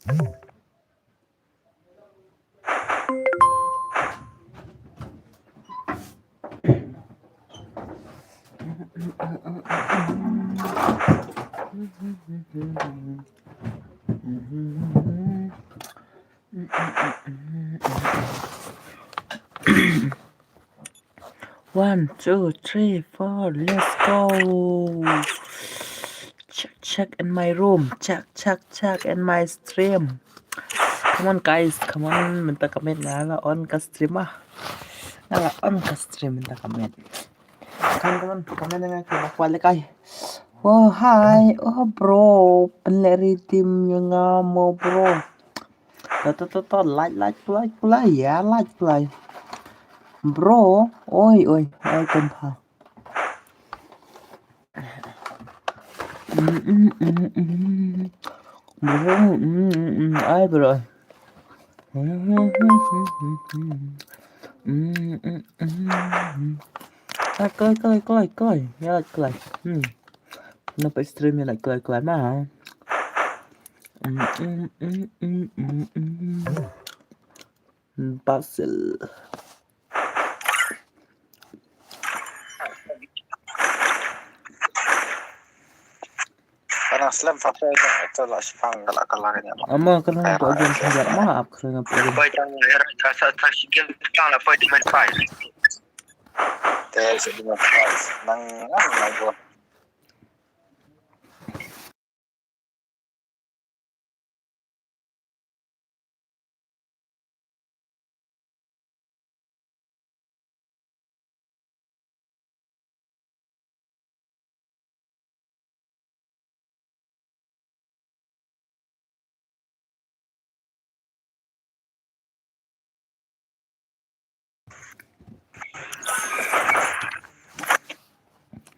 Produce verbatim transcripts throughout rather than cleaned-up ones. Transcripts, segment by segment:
One, two, three, four, let's go. Check, check in my room. Check, check, check in my stream. Come on, guys, come on. Mynta ka miet nga la on ka stream ah. Nga la on ka stream mynta ka miet. Come on, come on, come on, nga ka kwah lehkai. Oh, hi. Oh, bro. Pynleh redeem ïa nga mo, bro. To, to, to, to, like, like, like, like, ïa, like, like. Bro, oi, oi, oi, kynthah. Mm, mm, mm, mm. Bro, mm, mm, mm, ai, bro. Mm, mm, mm. Ai, kloi, kloi, kloi, kloi. Ïa, kloi. Hmm. Namar stream ïa, kloi, kloi, ma. Mm, mm, mm, mm, mm, mm. Basil. Kana slem fa pe to la shipang kala kala kanya ma. Ama kana pa jam siap ma ap kana pa jam. Poi tang era ka sa ta shi game tang la poi di man pai. Te shi game pai. Nang nang nang go.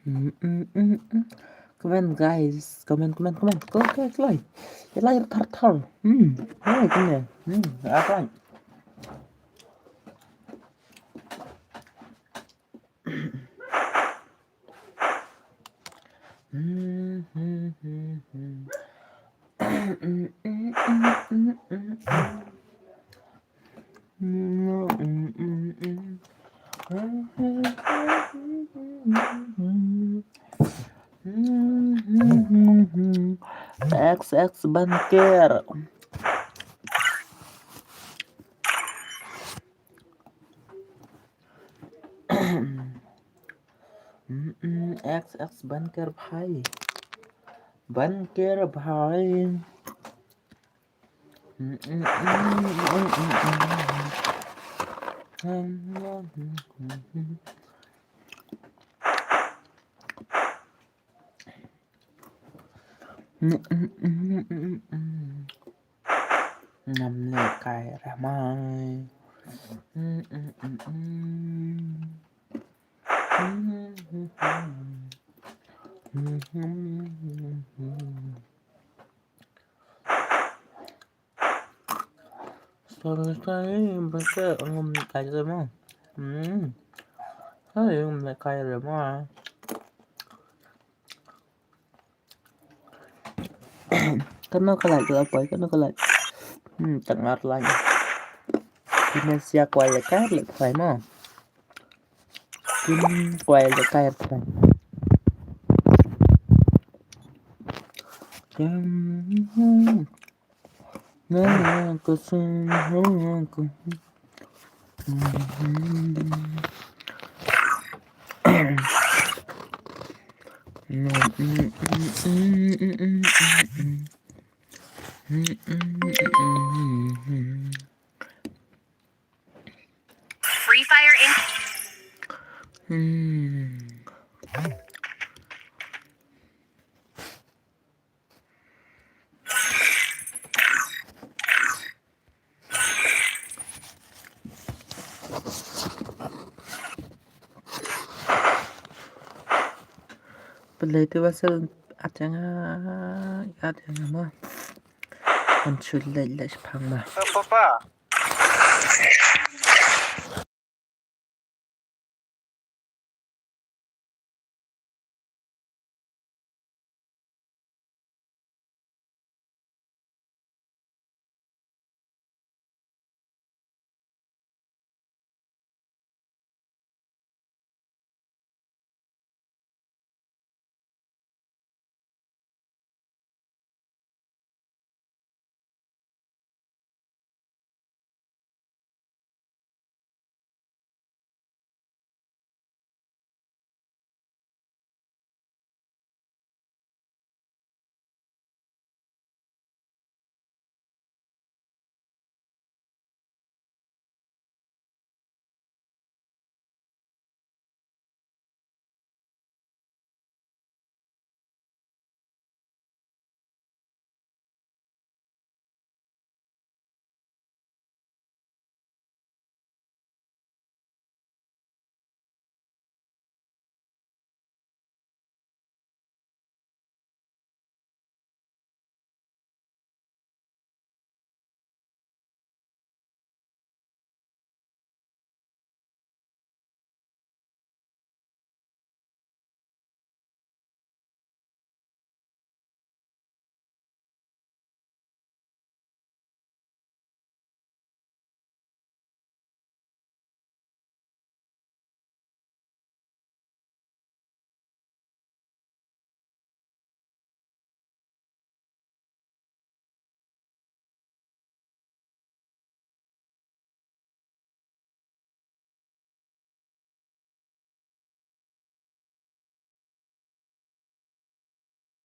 Mm, mm, mm, mm. Comment, guys. Comment, comment, comment. Go, go, go. Ïa, like, thar, thar. Hmm. Hey, come here. Hmm. Apa? X X Banker. Mm, mm, X X Banker bhai. Banker bhai. Mm, mm, mm. Mm, mm, mm, mm, mm. Ngam lehkai re mai. Mm, mm, mm, mm. Mm, mm, mm, mm. Sorry, sorry, bete ngam lehkai re mai. Hmm. Sorry, ngam lehkai re mai. Kano ka like la poi, kano ka like. Hmm, tang ar like. Kine sia kwai lehkai, lehkai mo. Kin kwai lehkai, lehkai. Kin Free Fire Inc. Hmm. Pynleit te ba sel at ïa nga, at ïa nga ma. Ngan shu leit leit shipang ma. Eh, papa.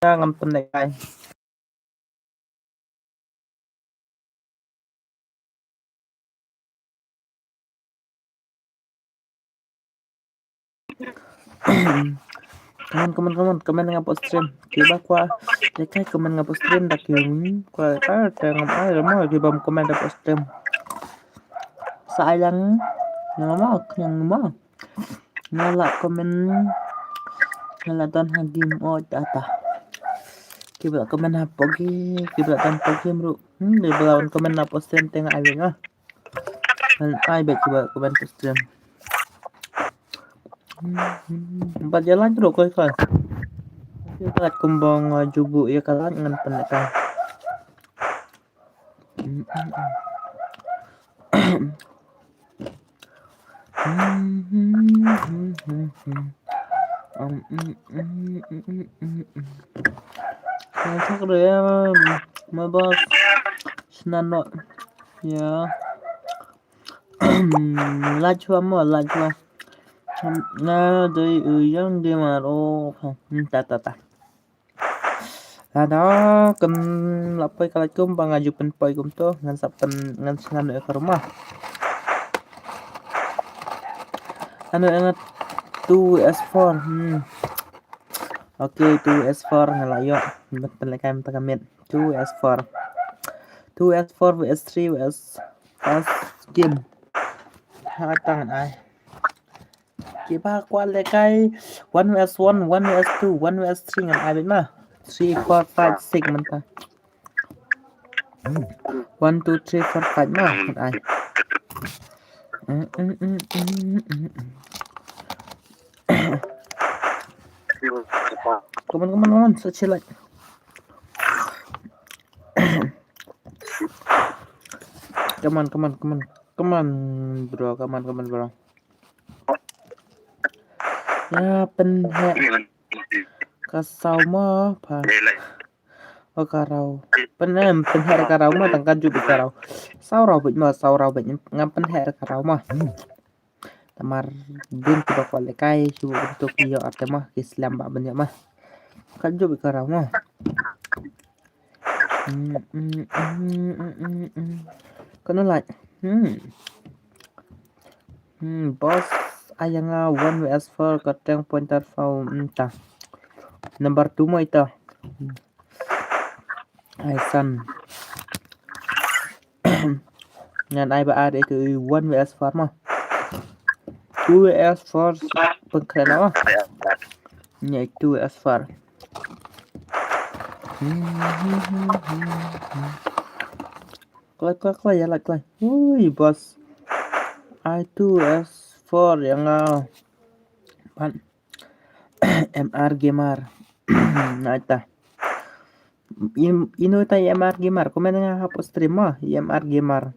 Ïa, ngan pynlehkai. Come on, come on, come on, comment nga hapoh stream. Kiba kwah lehkai comment nga hapoh stream da ki, hmm, kwah lehkai te ngam ai ruh mo ki bym comment hapoh stream. Sa ai lang, nga mo, nga mo. Nga la comment, nga la don ha game, oh, ta, ta. Kiba la comment hapoh game, kiba la don hapoh game ruh. Hmm, kiba la comment hapoh stream te nga ai beit nga. Ngan ai beit kiba comment hapoh stream. Hmm, hmm, hmm. Bad ïa like ruh kloi kloi. Ïa like kumba nga ju buh ïa ka like ngan pynlehkai. Hmm, hmm, hmm. Nga thok re, ma boss. Sna no. Ya. Lajwa mo, lajwa. Nga dei u yang de maro. Hmm, ta, ta, ta. Lada kan la poi ka lait kumba nga ju pynpoi kumto, ngan sa pyn, ngan sa ngan ïa ka rumah. Ano ïa nga two S four. Hmm. Okay, two S four nga la ïoh. Pynlehkai mynta ka miet. Two S four. Two S four V S three V S first game. Ha tang ai. Kiba kwah lehkai one V S one, one V S two, one V S three ngan ai beit ma. Three, four, five, six mynta. One, two, three, four, five ma ngan ai. Mm, mm, mm, mm, mm, mm. Come on, come on, come on, sa chill like. Come on, come on, come on. Come on, bro, come on, come on, bro. Ïa pynheh ka saw mo pha. O ka raw. Pyn, em, pynheh ka raw mo tang ka juh beit ka raw. Saw raw beit mo, saw raw beit. Ngam pynheh ka raw mo. Namar bun kiba kwah lehkai shu bun to ki ïoh arte mo, ki slem ba ban ïoh mo. Ka juh beit ka raw mo. Hmm, hmm, hmm, hmm, hmm, hmm. Kano lait? Hmm. Hmm, boss, ai ïa nga one V S four ka tank pointer four, hmm, ta. Number two mo ita. Hmm. Ai san. Ngan ai ba ar ïa ka one V S four mo. Two V S four pynkhlan mo. Ïa two V S four. Kloi, kloi, kloi, ïa lait kloi. Ui, boss. Ai two V S four ïa nga. Pan. M R Gamer. Nai ta. Im, ino ta i M R Gamer. Comment nga hapoh stream mo, i M R Gamer.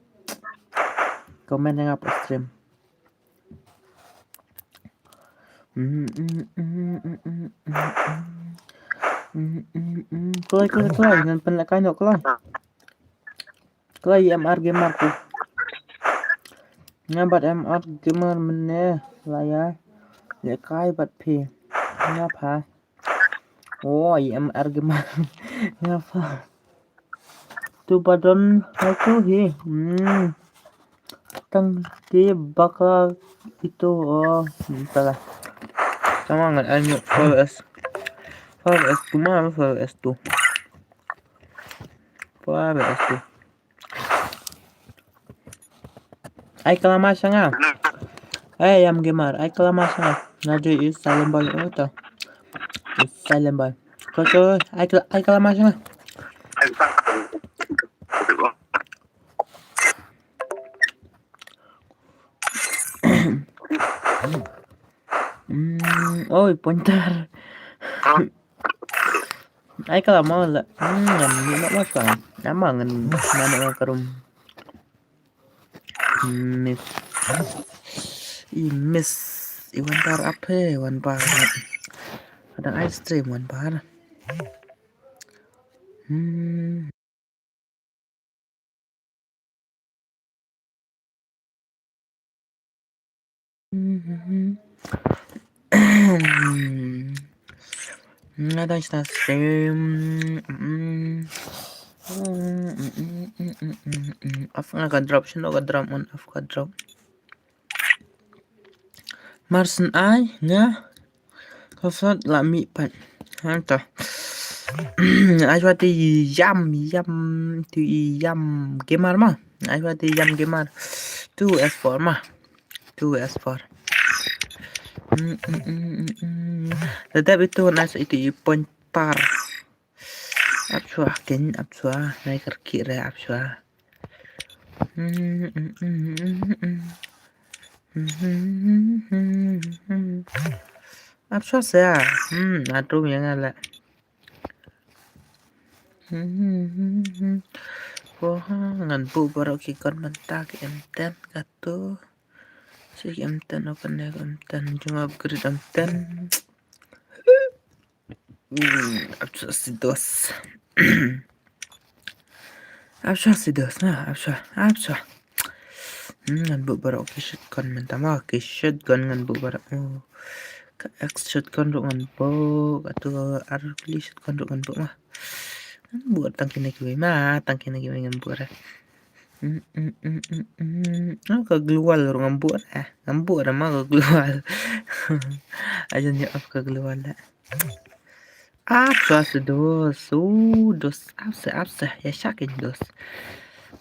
Comment nga hapoh stream. Kloi, kloi, kloi. Ngan pynlehkai noh kloi. Kloi i M R Gamer ku. Nga bad M R Gamer mynne la ïa lehkai bad phi. Nga pha. O, i M R Gamer. Nga pha. Tu ba don ha tu hi. Hmm. Tang ki bakla itu, o, hmm, salah. Sama ngan ai five S. Five S tu ma, five S tu. Five S tu. Ai kalama sha nga. Ai M R Gamer, ai kalama sha nga. Nga dei i silent boy, o to. I silent boy. Ko, ko, ai kala, ai kalama sha nga. Hmm, oi, pointer. Ai kalama la. Hmm, ngam ni ma ma sa. Nama ngan mana ma karum. Miss. I miss. I wan bar ape, wan bar. Ada ice cream wan bar. Hmm. Nga dang shna stream. Off nga ka drop, shano ka drop, on off ka drop. Mar syn ai nga ka sot la mih pat. Hangta. Ai shwa te ïam, ïam, te ïam gamer ma. Ai shwa te ïam gamer. Two S four ma. Two S four. Da dep itu na sa itu i pointer. Ap shwa ken, ap shwa. Nai kyrkieh re ap shwa. Ap shwa sa. Hmm, atu yang ala. Wah, ngan buh baroh ki gun mynta ki M ten katu. Shi ki M ten, open ki M ten, jong upgrade M ten. Hmm, ap shwa si dos. Ap shwa si dos na, ap shwa, ap shwa. Hmm, ngan buh baroh ki shotgun mynta ma, ki shotgun ngan buh baroh. Oh. Ka X shotgun ruh ngan buh, katu ar kli shotgun ruh ngan buh ma. Ngan buh tang kine kiwei ma, tang kine kiwei ngan buh re. Hmm, hmm, hmm, hmm, hmm. Oh, ka global ruh ngan buh re. Ngan buh re ma ka global. Ajan ya ap ka global re. Ap shwa si dos, su dos, ap sa, ap sa, ïa shah ken dos.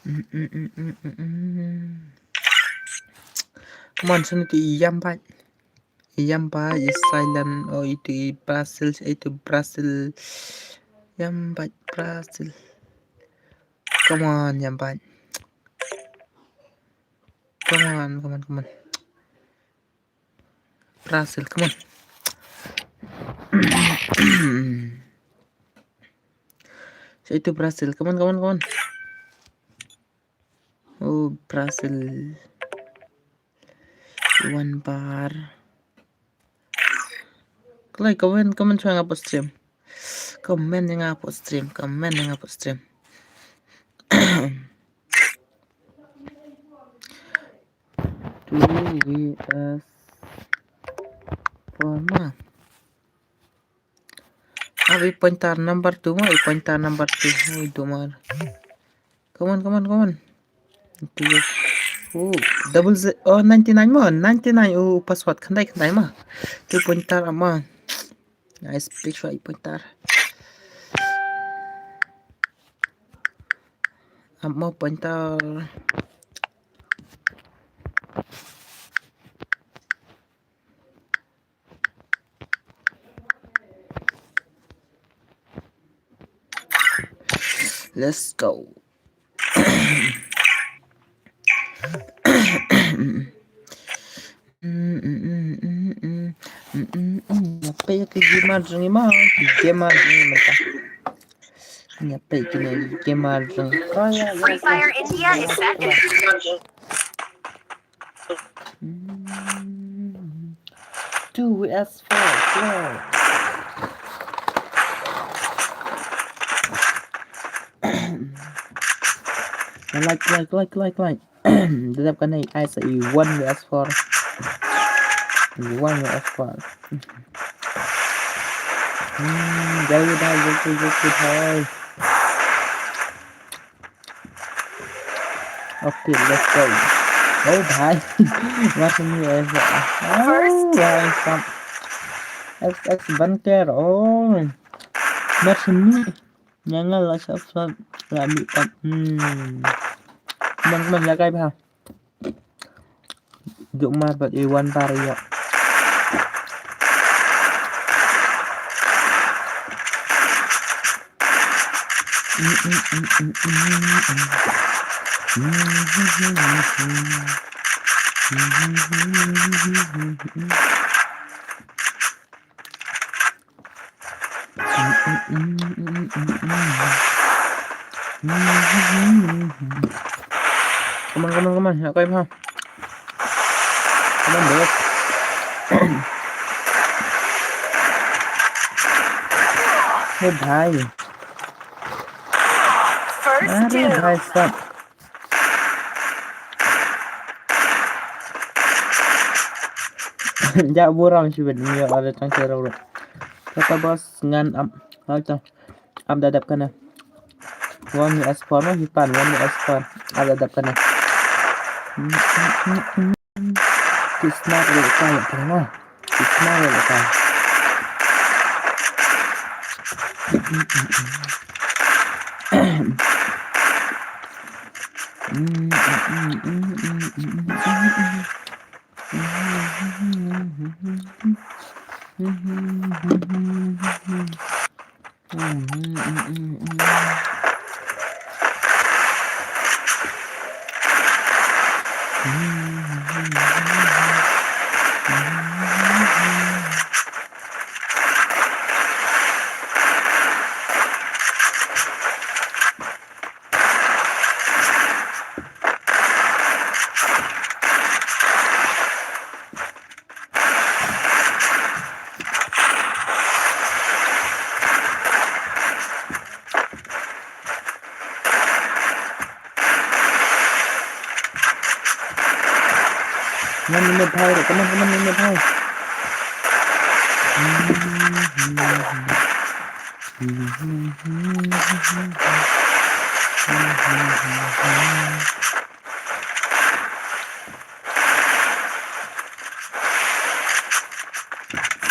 Mm, mm, mm, mm, mm, mm. Come on, sini tu ïam bad. Ïam bad, ïa silent, oh itu i Brazil, itu Brazil. Ïam bad Brazil. Come on, ïam bad. Come on, come on, come on. Brazil, come on. So itu Brazil, come on, come on, come on. Oh, Brazil. One bar. Kloi, comment, comment shuwa nga post stream. Comment ïa nga post stream, comment ïa nga post stream. Two V S four ma. Abi pointer number two ma, i pointer number two. Ui, dumar. Come on, come on, come on. Two. Oh, double ze-, oh, ninety-nine ma, ninety-nine. Oh, password khyndai khyndai ma. Two pointer ma. Nice, pick shwa i pointer. Ap mo pointer. Let's go. Ïa peit ki gamer jong ngi ma, ki gamer jong ngi mynta. Ïa peit kine ki gamer jong ngi. Oh, ïa, ïa, Free Fire India is back in. Mm. Two V S four, four. Like, like, like, like, like. Tetap kane ai sa i one V S four. One V S four. Hmm, jai jai jai jai jai. Okay, let's go. Oh bhai. Masih ni eh. Oh, bhai, sam. X X bunker. Oh. Masih ni. Jangan lah sub sub. Lah ambil tak. Hmm. Teman-teman, jaga bhai. Juk mar bad i wan bar ïa. Come on, come on, come on. Yak kai ha. Come on, boss. Hey, bhai. First kill. Arey, bhai, sab. Ja buram shi bad ngi ïa la tang sha rau. Kata boss ngan ap. Hal to. Ap da dap kane. One U S four no hipan one U S four. Ap da dap kane. Kisna le kai kane. Kisna le kai. Come on, come on, come on, come on, come on.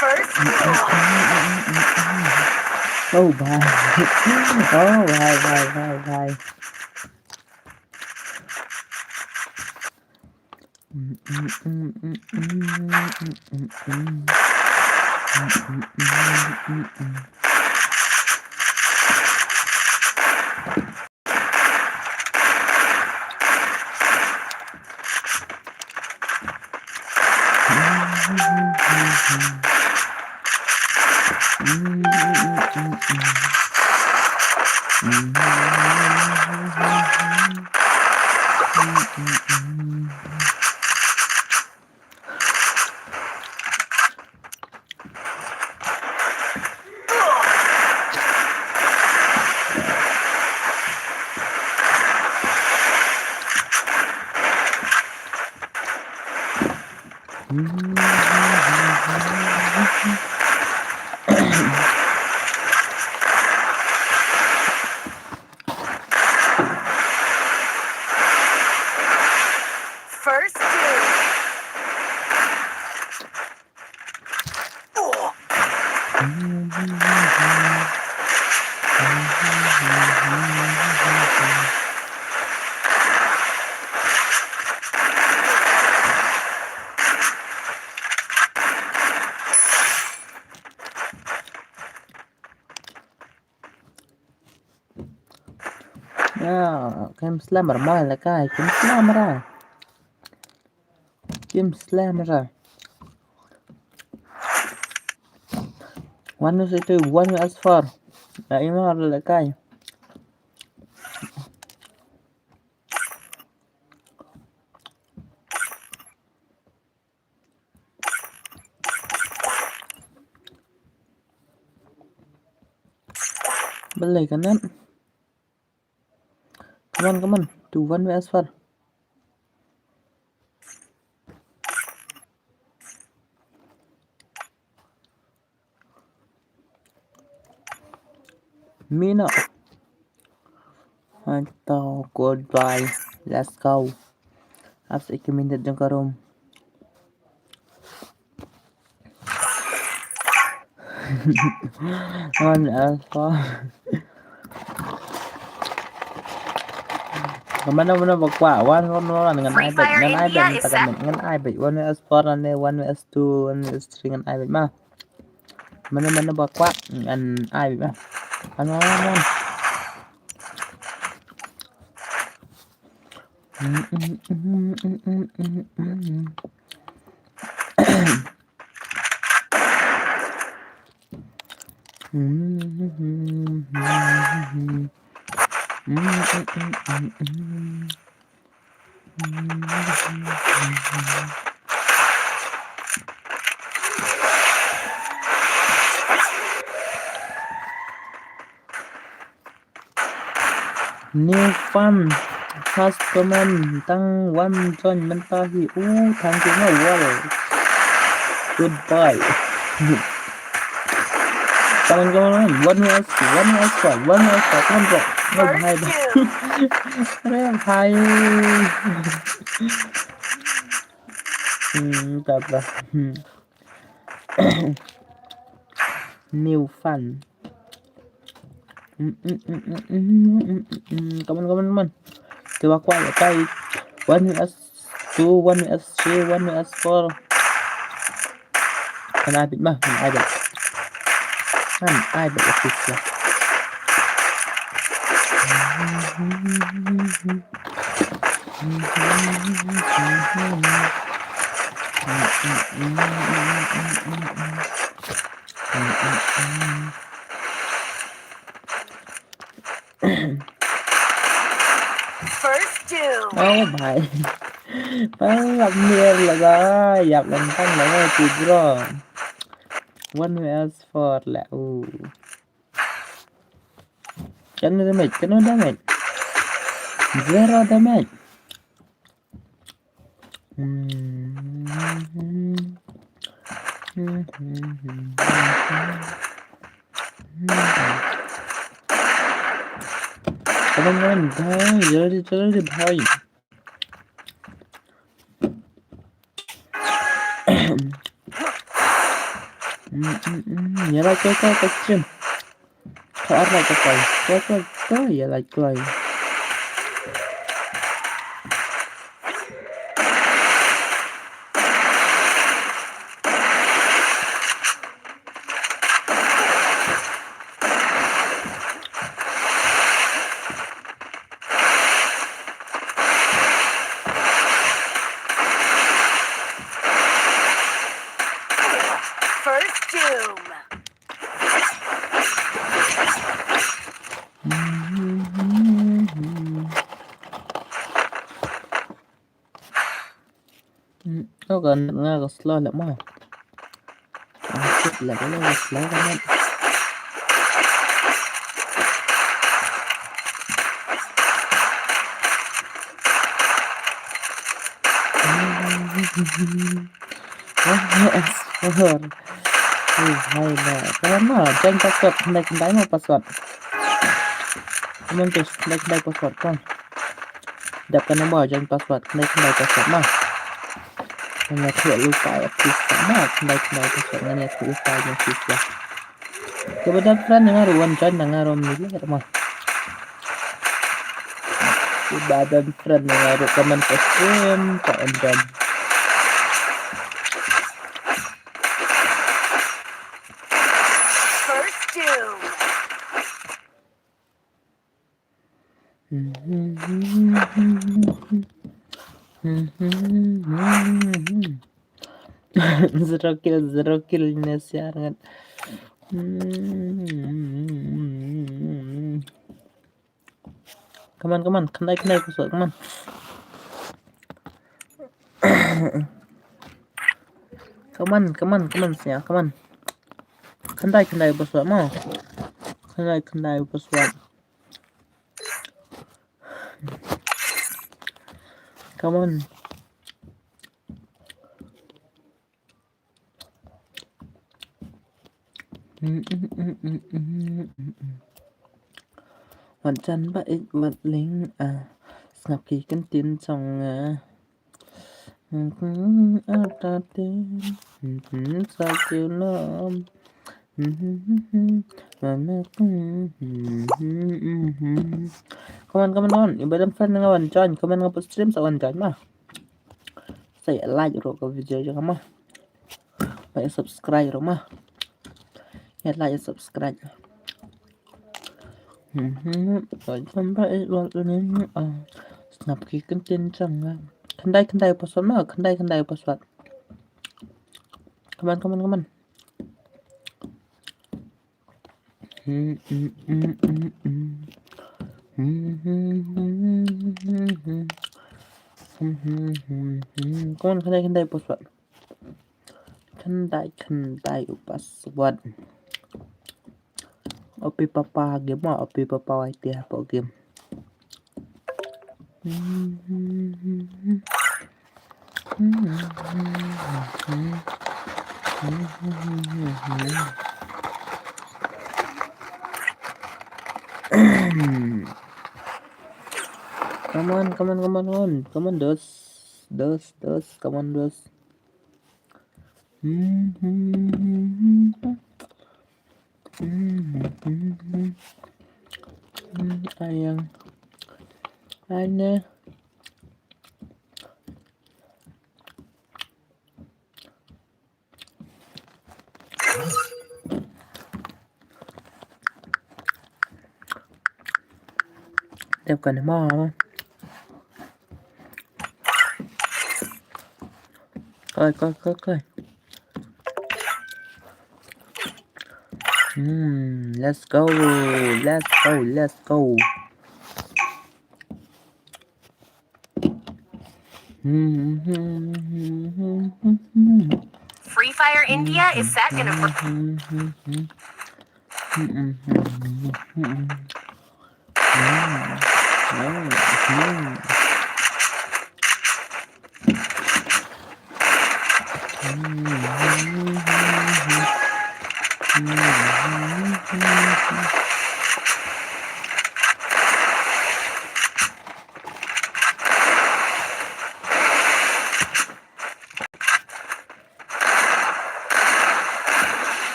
First blood. Oh, bhai. Oh, bhai, bhai, bhai, bhai. First kill. Ya, kim slam ra mo la kai, kim slam ra. Kim slam ra. One is two, one is four. Ya, ima la kai. Balai kanan. Come on, come on. Two one where's far? Mina. Hai to, goodbye. Let's go. Ap sa ïa ki minit jong ka room. One L four. Ka mano mano ba kwah one one one ngan ai bet, ngan ai bet mynta ka minit, ngan ai bet one S four ne one S two, one S three ngan ai bet ma. Mano mano ba kwah ngan ai bet ma. One one one. New fan, first comment, tang wan join mynta hi. Oh, thank you, no worry. Goodbye. Come on, come on, come on. One V S, one V S, one V S, come on, bro. No, bhai, bhai. Arey, bhai. Hmm, ta, ta. Hmm. New fun. Mm, mm, mm, mm, mm, mm, mm, mm. Come on, come on, come on. Kiwa kwah ïa kai. One V S two, one V S three, one V S four. Kan ai bit ma, kan ai bit. Kan ai bit office lah. First doom. Oh my. Pang lam mir la ga, yap lam pang la ga tu bro. One V S four la u. Kano damage, kano damage. Zero damage. Hmm. Come on, come on, bhai, jaldi, jaldi, bhai. Hmm, hmm, hmm, ya lah, koi, koi, koi, stream. Koi, ar lah, koi, koi, koi, koi, ya lah, koi. First doom. Hmm, oh, ka net nga ka slow leh ma. Ah, shit, leh ka net ka slow ka net. One V S four. Ui, hai na. Come on ma, join password, khyndai khyndai ma password. Come on, just khyndai khyndai password, come on. Dep kane ma, join password, khyndai khyndai password ma. Ngan ïathuh lypa ïa phi sa ma, khyndai khyndai password, ngan ïathuh lypa ïa phi sa. Kiba don friend na nga ruh wan join na nga ruh mili ma. Kiba don friend na nga ruh comment ka stream, ka wan join. First doom. Zero kill, zero kill ne siar ngat. Come on, come on, khyndai, khyndai password, come on. Come on, come on, come on, siar, come on. Khyndai, khyndai password ma. Khyndai, khyndai password. Come on. Wat jan ba ïeit wat ling ah. Sngap ki ktien jong nga. Ata te. Sa kiu nom. Come on, come on, come on. Iba don friend nga wan join, comment nga put stream sa wan join ma. Sa ïa like ruh ka video jong nga ma. Ba ïa subscribe ruh ma. Ïa like, ïa subscribe. Wat jan ba ïeit wat ling ah. Sngap ki ktien jong nga. Khyndai, khyndai password ma, khyndai, khyndai password. Come on, come on, come on. Come on, khyndai, khyndai password. Khyndai, khyndai u password. Opi papa game ma, opi papa wai ti hapoh game. Come on, come on, come on, come on. Come on, dos. Dos, dos, come on, dos. Ayang. Ane. Dep kan ma. Koi, koi, koi, koi. Hmm, let's go, let's go, let's go. Free Fire India is set in a.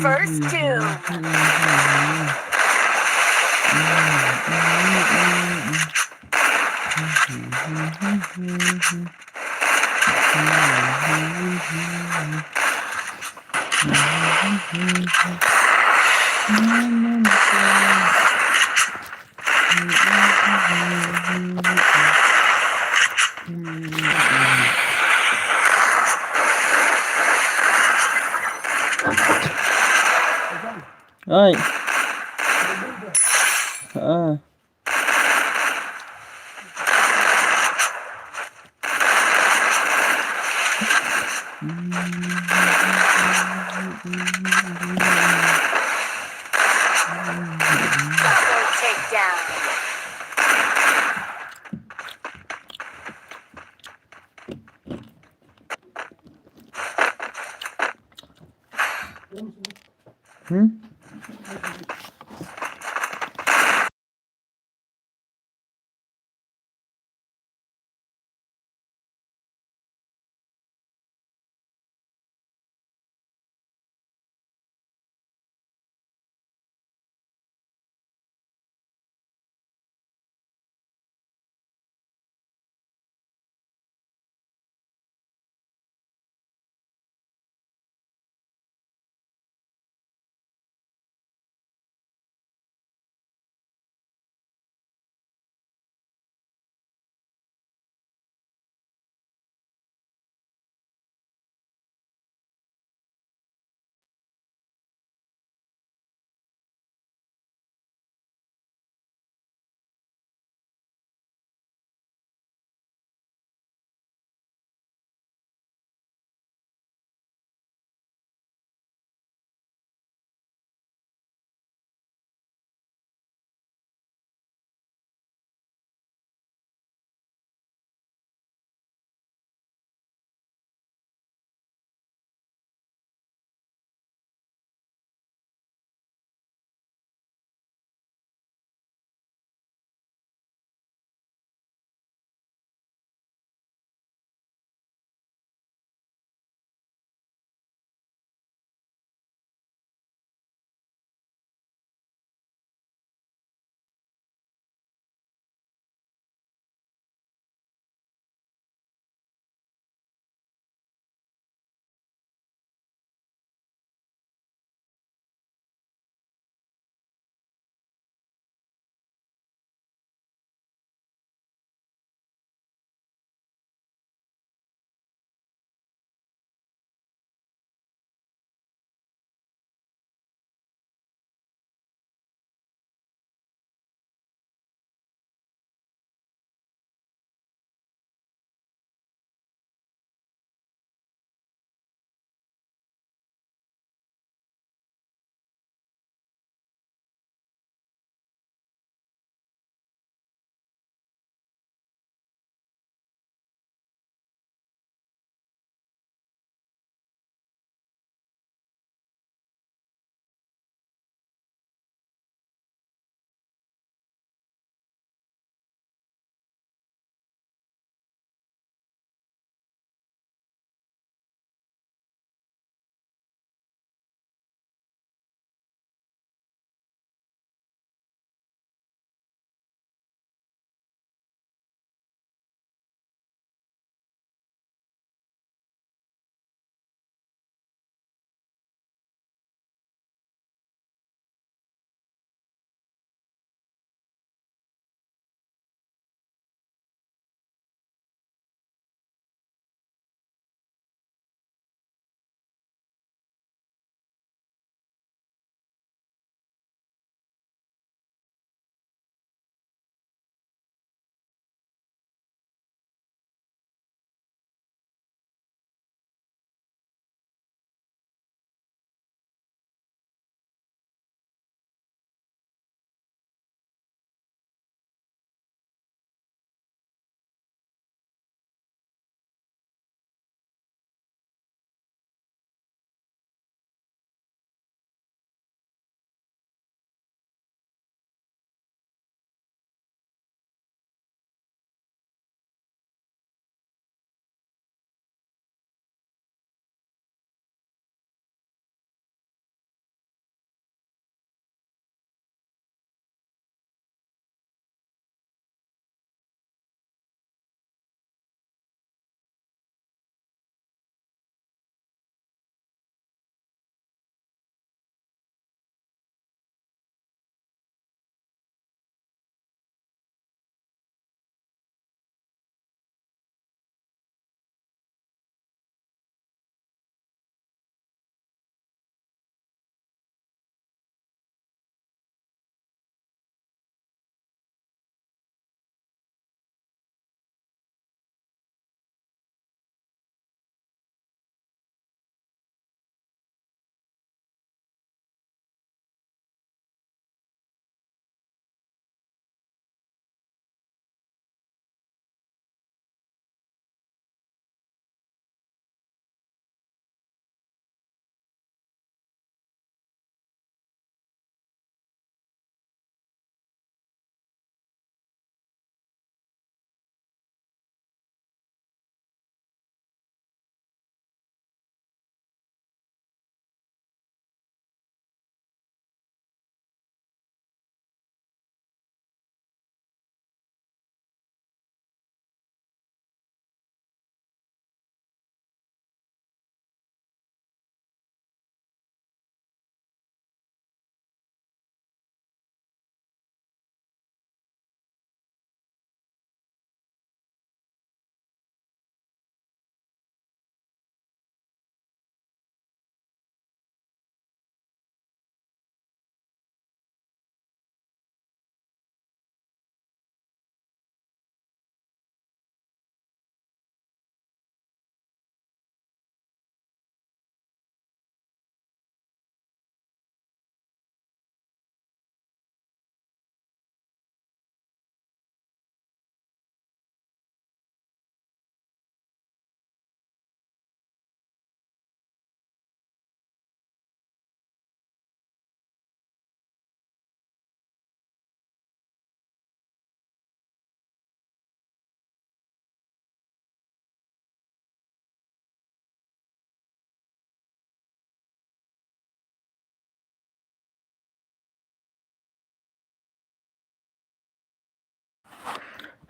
First kill. Oi. Ah. Double takedown. Hmm?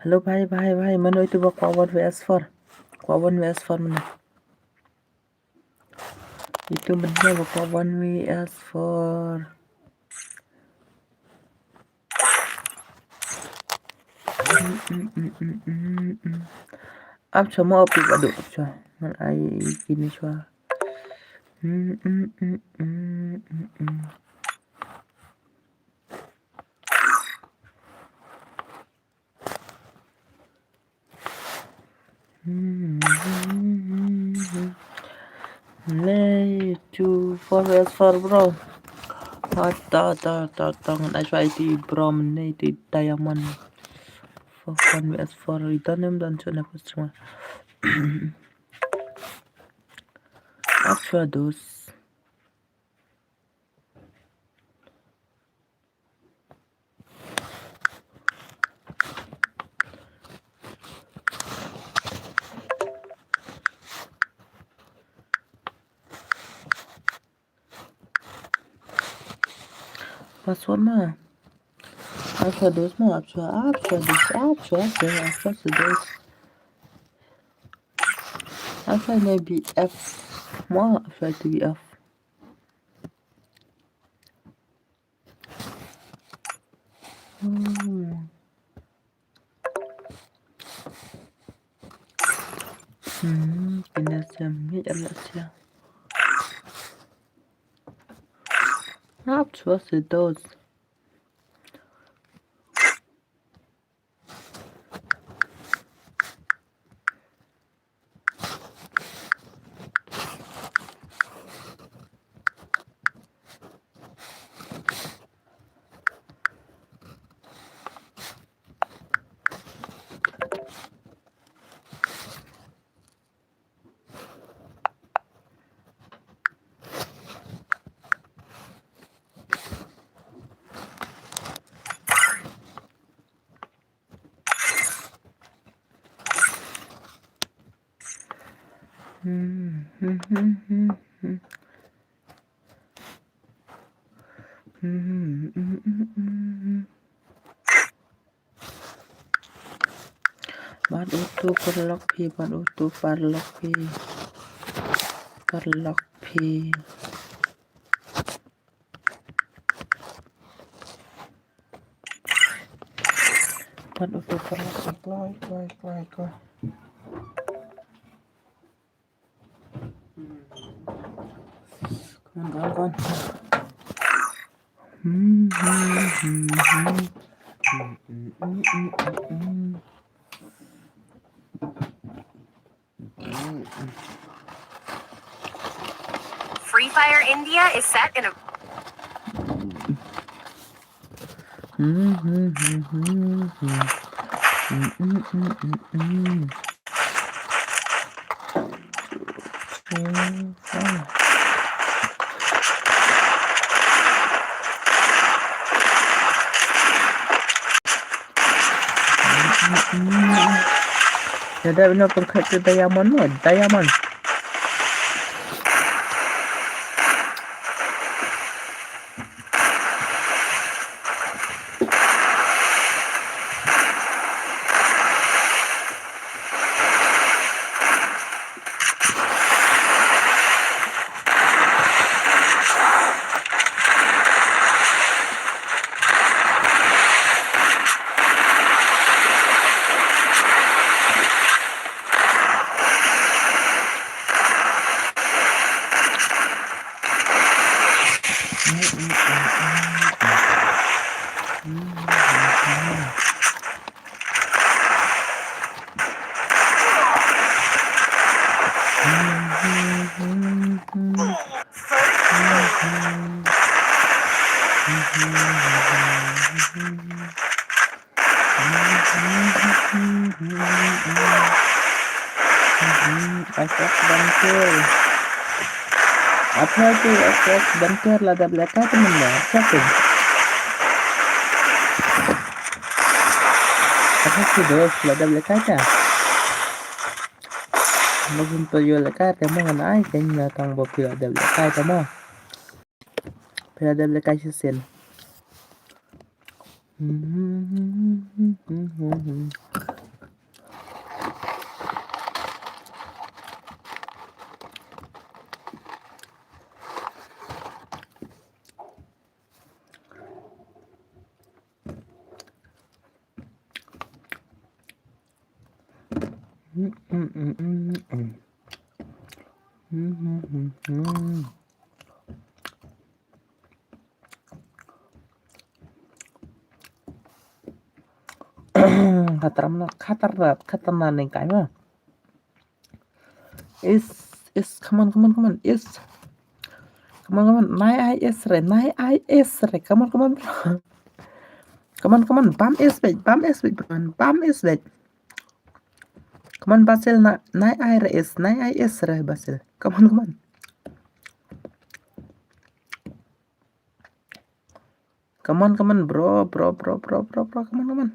Hello bhai, bhai, bhai, mano itu ba kwah one V S four? Kwah one V S four mano? Itu mynta ba kwah one V S four. Mm, mm, mm, mm, mm, mm. Ap sha mo, ap ïa ka duk sha. Ngan ai kine shuwa. Mm, mm, mm, mm, mm, mm. Hmm. Nay, two, four, yes, four, bro. Ah, ta, ta, ta, ta, ngan ai shuwa iti, bro, mynne iti diamond. Four, one, yes, four, ita nem dan shuwa na first one. Ap shuwa dos. Password ma. Ap shuwa dos ma, ap shuwa, ap shuwa dos, ap shuwa dos, ap shuwa dos. Ap shuwa B F ma, ap shuwa B F. Hmm. Hmm, kine sem ni ala sia. Ap shuwa dos. Bad utu paralok phi, bad utu paralok phi. Paralok phi. Bad utu paralok phi. Kloi, kloi, kloi, kloi. Come on, come on, come on. Free Fire India is set in a Ïa da bino pyrkhat tu diamond mo, diamond. Asok Banker. Apa tu Asok Banker la dap lekai temen la. Asok tu. Asok tu dos la dap lekai ta. Mungkin tu yo lekai te mo ngan ai kenya tang bo pila dap lekai te mo. Phi la dep lehkai shisien. Khatarnak, khatarnak, khatarnak nengkai ma. Is, is, come on, come on, come on, is. Come on, come on, nai ai is re, nai ai is re, come on, come on, bro. Come on, come on, bam is beit, bam is beit, bro, bam is beit. Come on, Basil, na, nai ai re is, nai ai is re, Basil. Come on, come on. Come on, come on, bro, bro, bro, bro, bro, bro, come on, come on.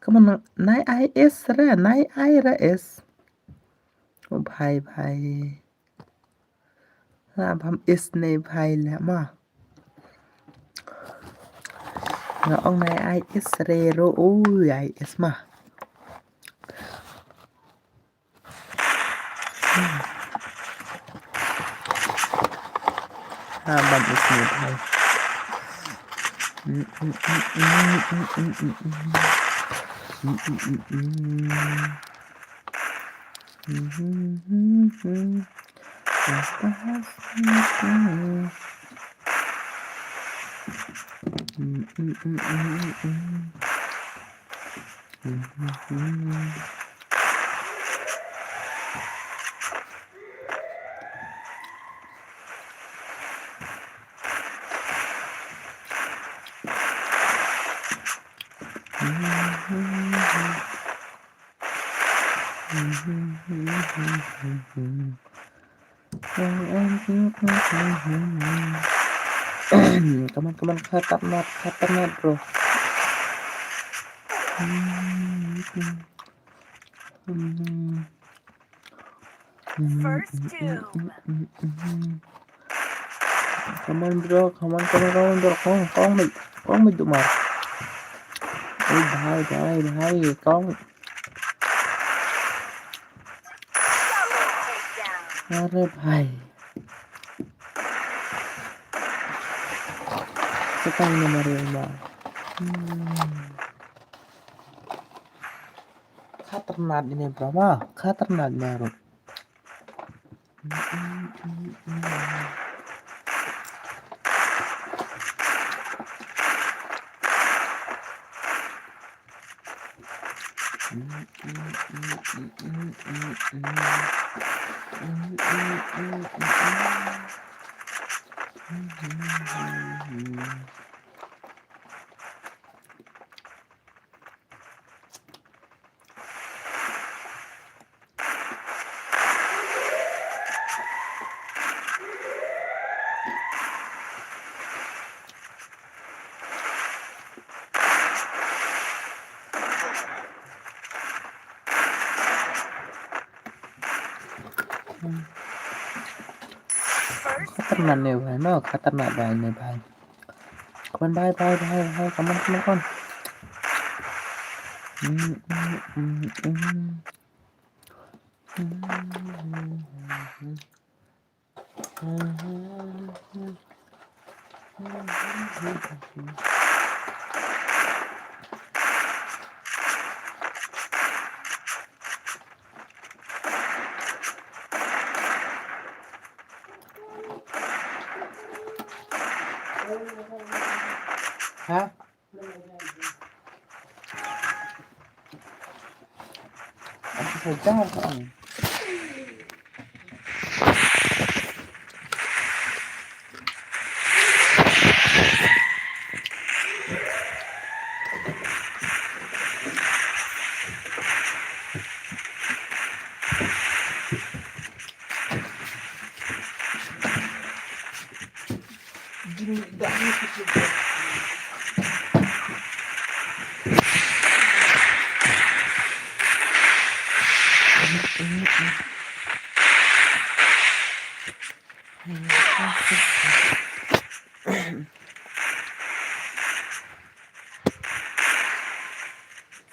Come on, nai ai is re, nai ai re is. O bhai, bhai. Ha, bam is ne bhai le ma. Nga ong nai ai is re ro, o ai is ma. Ha, bam is ne bhai. Come on, come on, khatarnak, khatarnak, bro. First tomb. Come on, bro. Come on, come on, come on, bro. Kong, kong, mate. Kong, mate, dumar. Oi, bhai, bhai, bhai. Kong. Double takedown. Are bhai. Sekali nomor lima. Hmm. Khatarnak ine, bro, ma. Khatarnak ine, bro. Khatarnak ne bhai, no, khatarnak bhai ne bhai. Come on, bhai, bhai, bhai, bhai, come on, come on, come on. Mm, mm, mm, mm. Ha?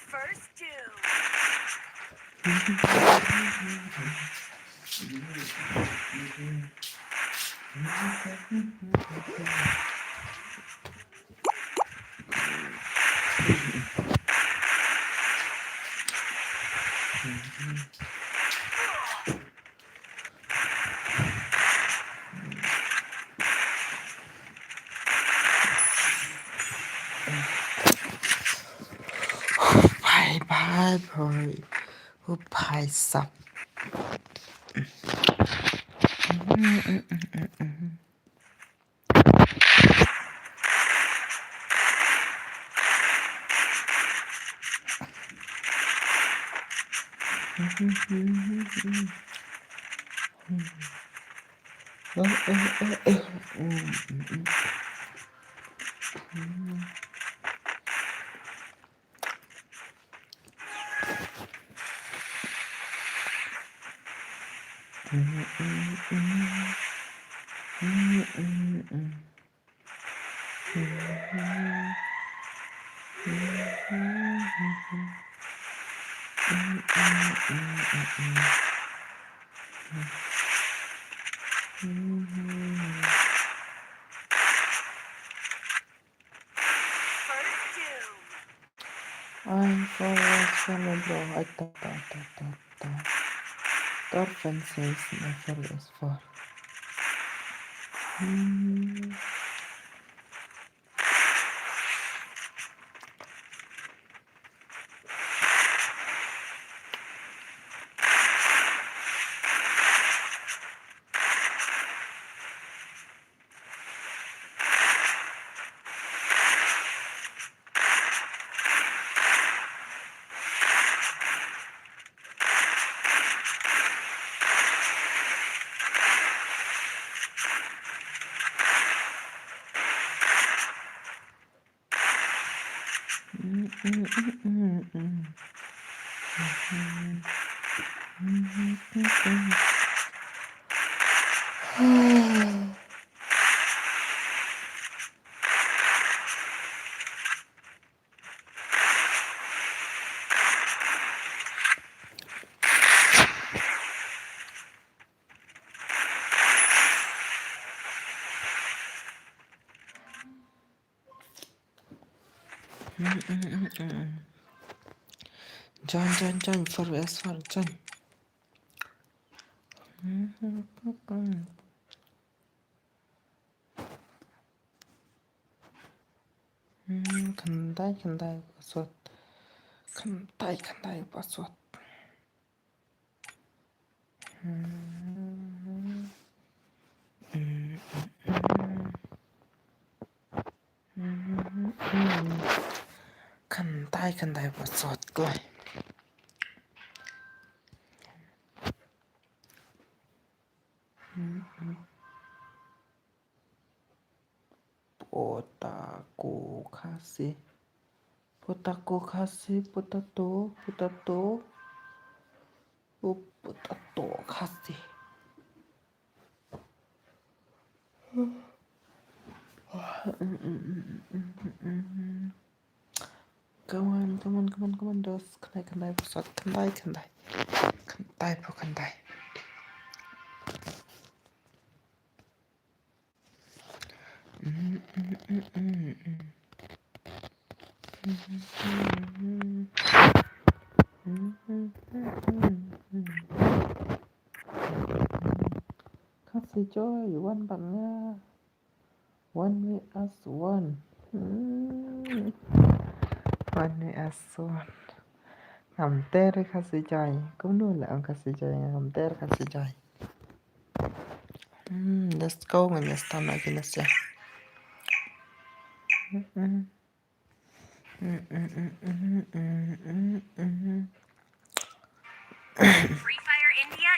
First two. Hi, boy. Oh, bhai sab. I'm for a solo, bro. Ai, ta, ta, ta, ta, ta. Tor fences, never is for. Hmm. Join, join, join, for us, for join. Hmm, khyndai, khyndai password. Khyndai, khyndai password. Hmm. Khyndai, khyndai password kloi. Potato Khasi. Potato Khasi, potato, potato. Oh, potato Khasi. Come on, come on, come on, come on, dos. Khyndai, khyndai, bosot. Khyndai, khyndai. Khyndai, po, khyndai. Khasi Joy, wan bad nga. Wan with us, wan. Hmm. Wan with us, wan. Ngam ter Khasi Joy. Kumno la ong Khasi Joy, ngam ter Khasi Joy. Hmm, let's go, ngam ïa stam lagi na sia. Hmm, hmm. Free Fire India.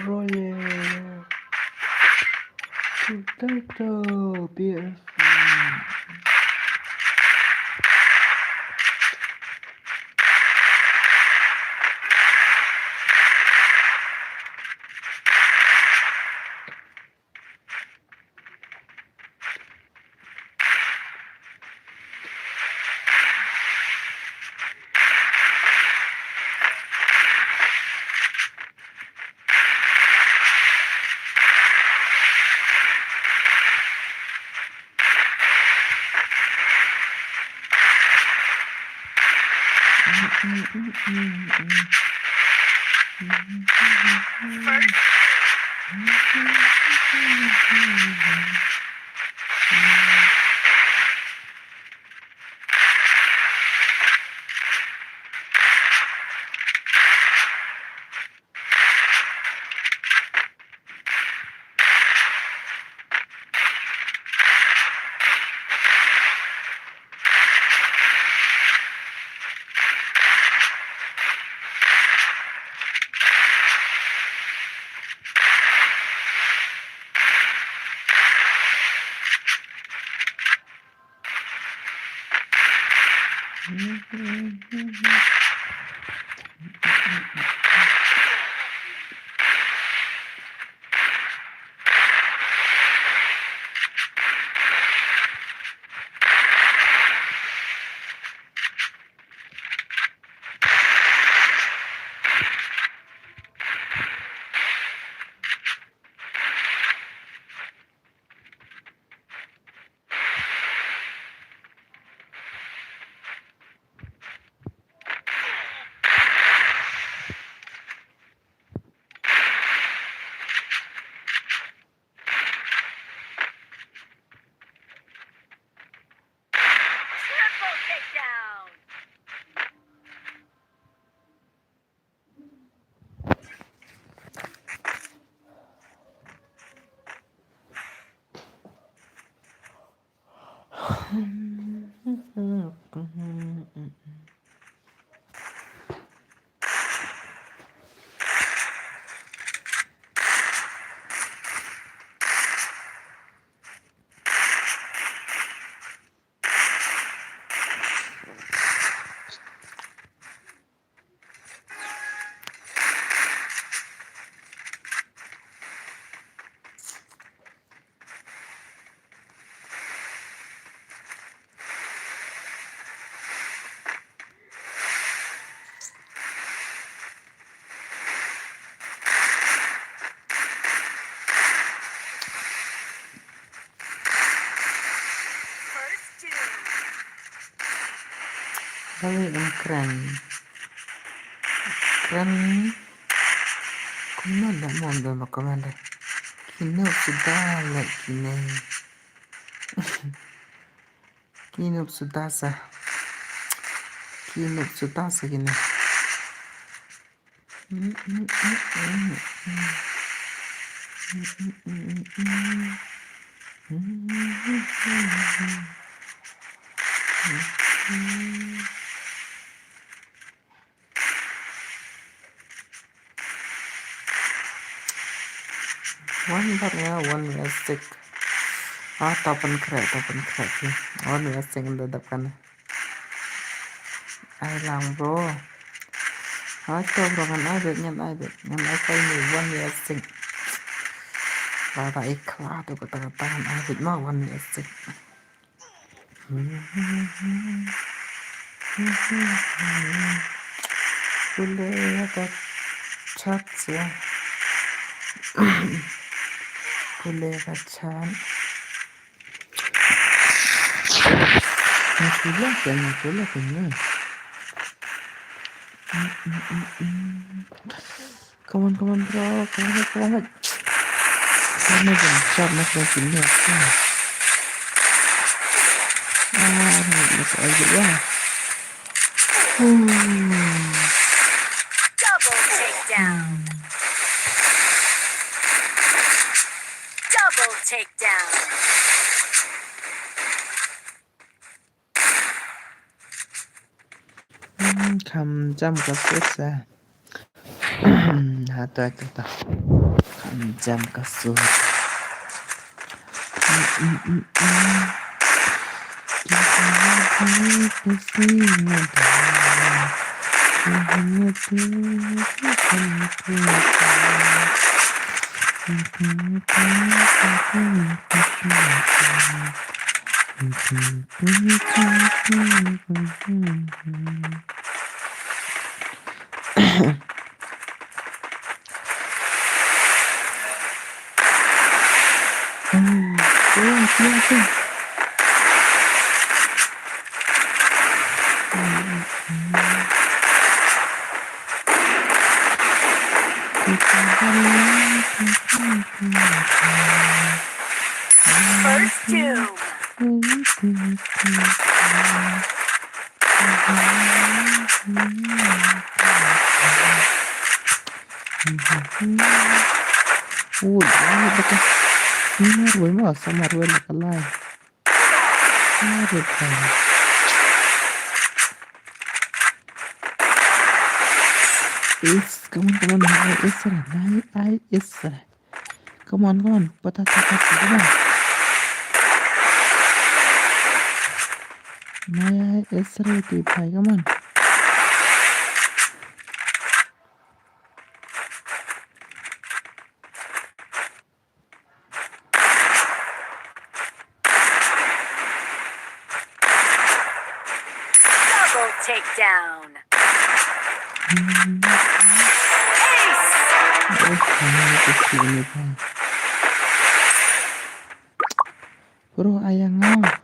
Royal. Potato, beautiful. First. Triple takedown. Kami em kren. Kren. Kumno da mon da ma commander. Kino suda la kine. Kino suda sa. Kino suda sa kine. Wan bar nga, wan nga sik. Ah, to pynkhreh, to pynkhreh ki. Wan nga sik da dap kan. Ai lang bro. Hai to bro, ngan ai bit, ngan ai bit, ngan ai bit. Ngan ai bit ni wan nga sik. Ba ba ikla to kata kata ngan ai bit ma wan nga sik. Pule ka chat ya. Pule ka chat. Pule ka, pule ka. Come on, come on, bro. Come on, come on. Come on, jump, jump, jump, jump, jump. Ah, no, no, no, no. Hmm. Double takedown. Double takedown. Hmm, kham jam ka sur sa. Ha, to, to, to. Kham jam ka sur. First doom. Ui, ui, baka. Ini ruwai mo, sama ruwai la kalai. Aduh, Tuhan. Is, come on, come on, hai Israel, hai, hai Israel. Come on, come on, pata, pata, pata, come on. Hai, hai Israel, tip hai, come on. Double takedown. Ace. Bro, ayang nga.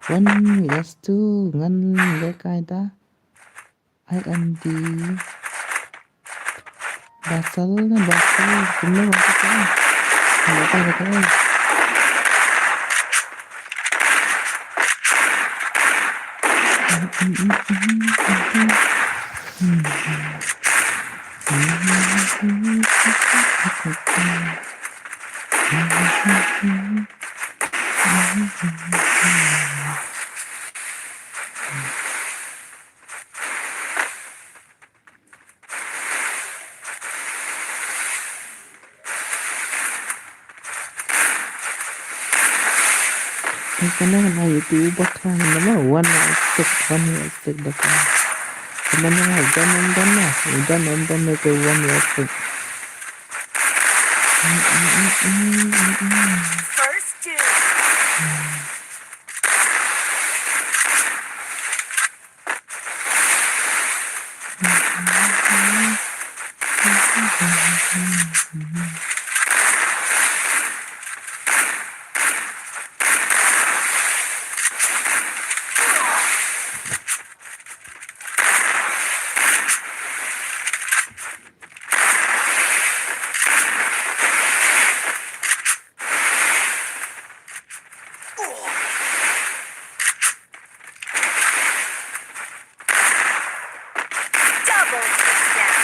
One, yes, two, ngan le kaida. I M D. Basal na basal. Kumno basal ka? Kumno basal ka? Kana kana YouTube bakra nama one way stick, one way stick da kana. Kana nama done and done na, done and done na to one way stick. First doom. Double takedown.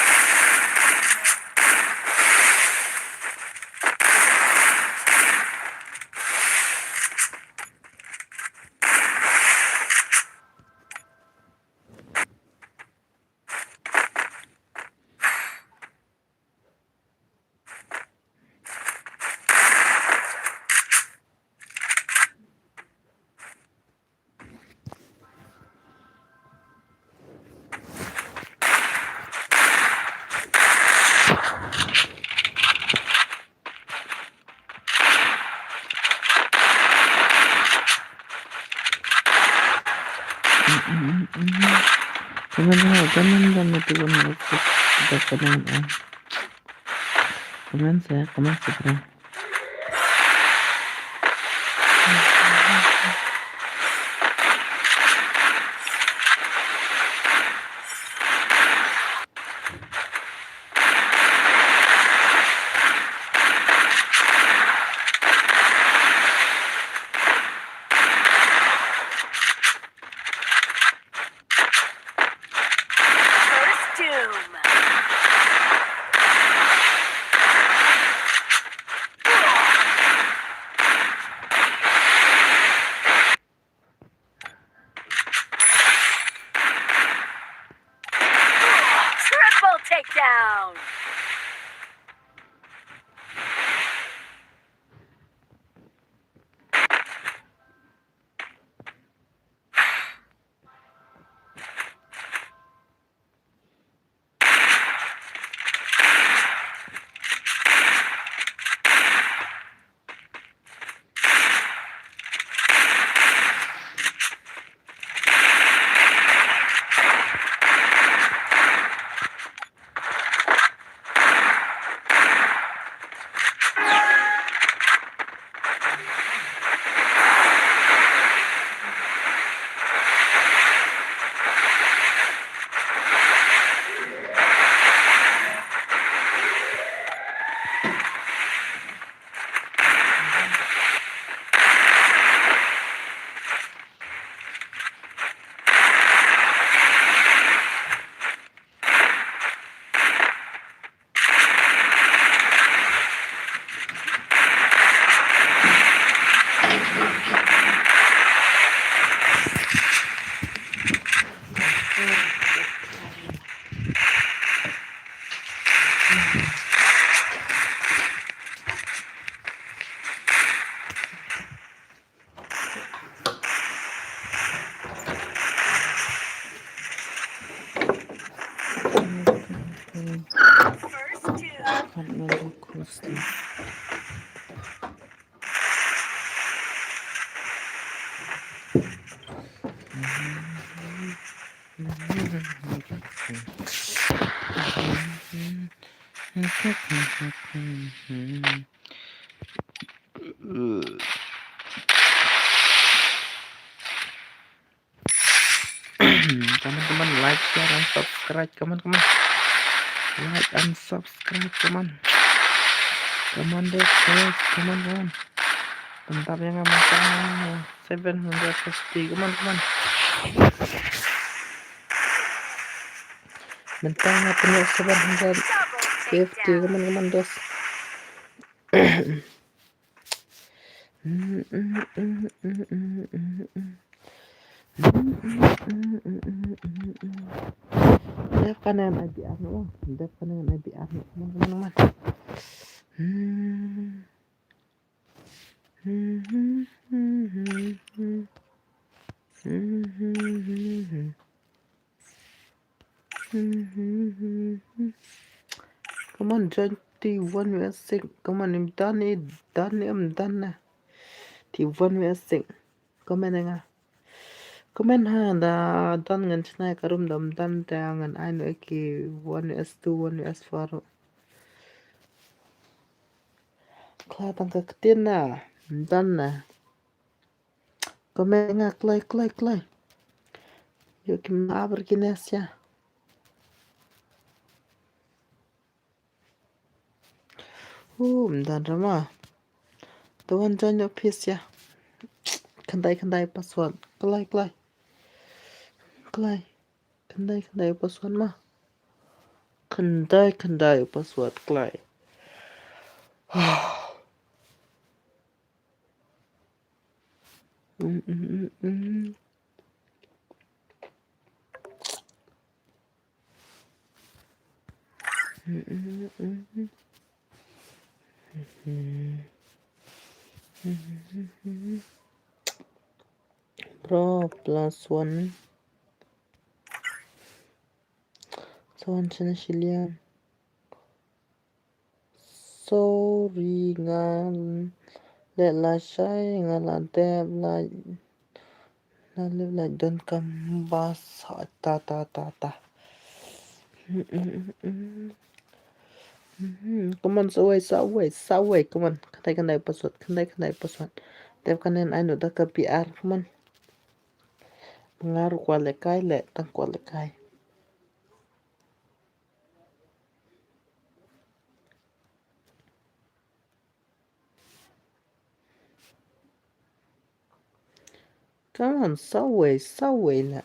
Kaman ha, kaman da mati wan na sik da kaman, ah. Kaman sa, kaman sa, bro. First doom. Another question. Come on, come on, like, share and subscribe. Come on, come on. Like and subscribe. Come on. Come on, guys, guys. Come on, come on. Tang ba ïa nga mynta seven hundred fifty. Come on, come on. Mynta nga pynïoh seven hundred fifty. Come on, come on, guys. Dep kane ngan ai biar noh. Dep kane ngan ai biar noh. Come on, come on, come on. Hmm. Come on, join, T one without sync. Come on, im done, im done, im done na. T one without sync. Comment nga. Comment ha, da done ngan shna ïa ka room, da ym done te ngan ai noh ïa ki one without two, one without four. Kla tang ka ktien na, ym done na. Comment nga kloi, kloi, kloi. Ïoh ki ma abar ki nes ïa. Uh, ym done ra ma. Te wan join noh phi ïa. Khyndai, khyndai password. Kloi, kloi. Kloi. Khyndai, khyndai password ma. Khyndai, khyndai password kloi. Mm, mm, mm, mm. Mm, mm, mm, mm. Bro, plus one. Someone send a shillion. Sorry, nga leh lashai, nga la dep la, la leh la don kam bas, ta, ta, ta, ta. Come on, sawei, sawei, sawei, come on. Khyndai, khyndai password, khyndai, khyndai password. Dep kane ngan ai noh da ka P R, come on. Nga ruh kwah lehkai, leh tang kwah lehkai. Come on, sawei, sawei lah.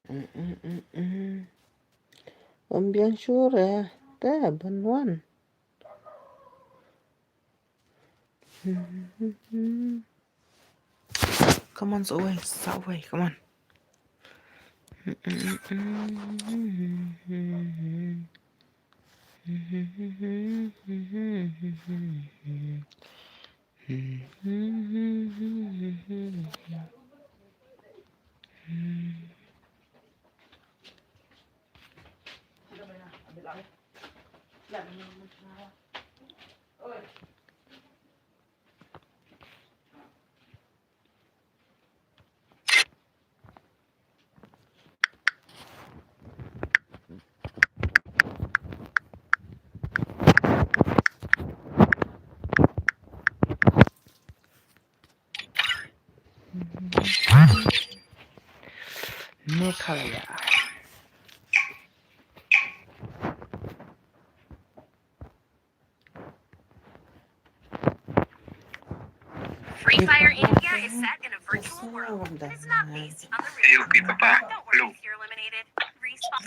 Mm, mm, mm, mm. Ym biang shuh re, te ban wan. Come on, sawei, sawei, come on. Meghalaya. Free Fire India is set in a virtual world. It is not based on the real world. Don't worry if you're eliminated. Respawn.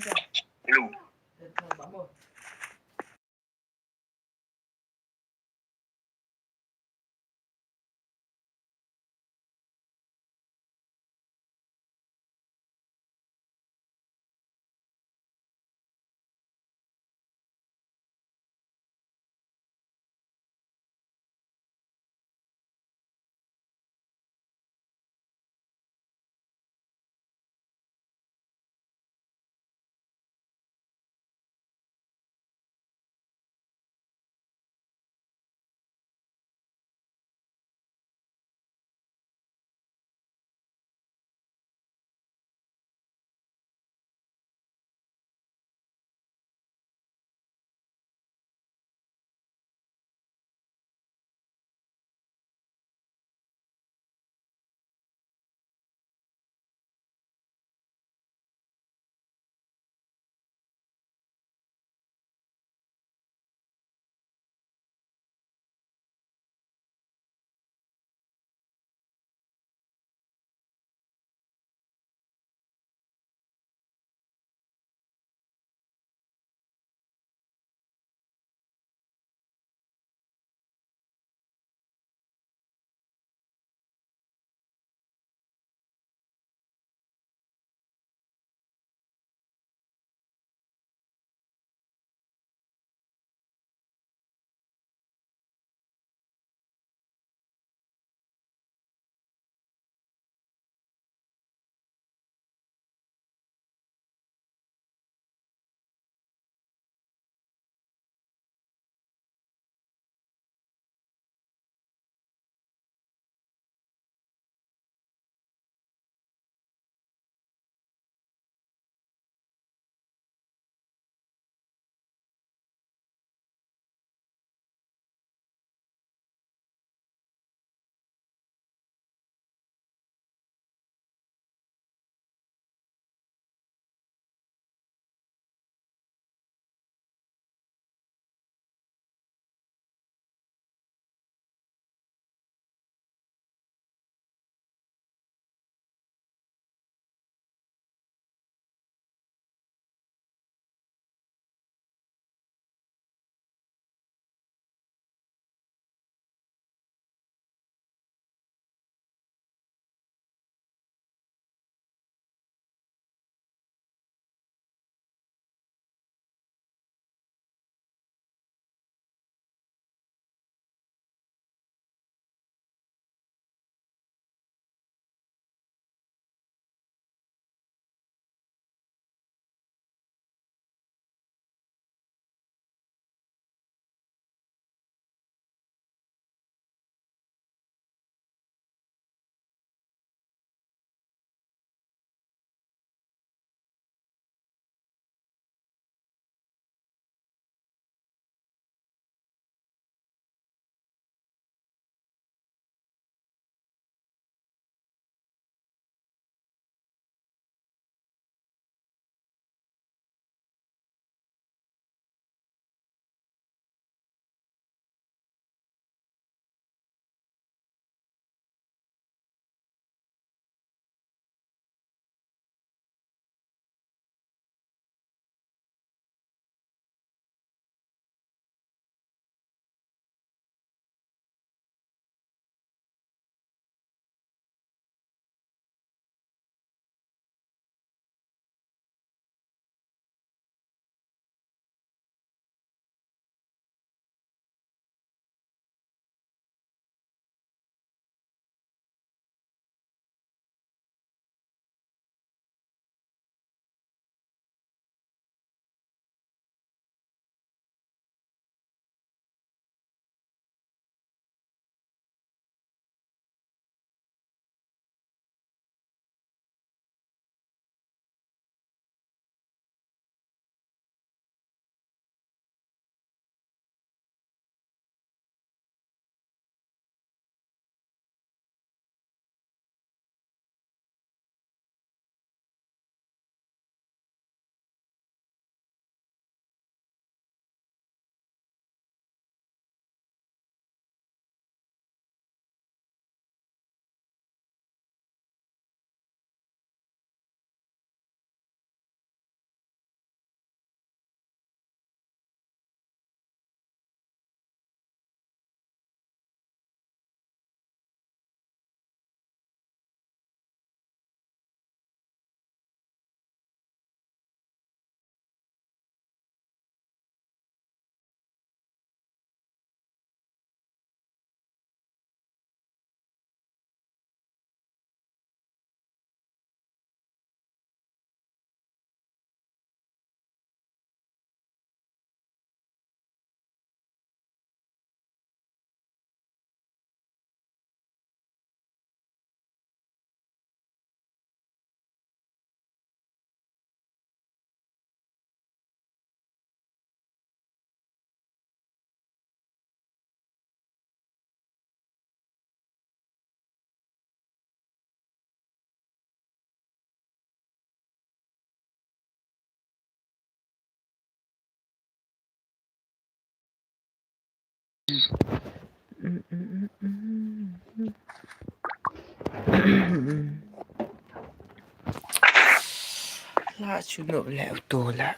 La chuno le uto la.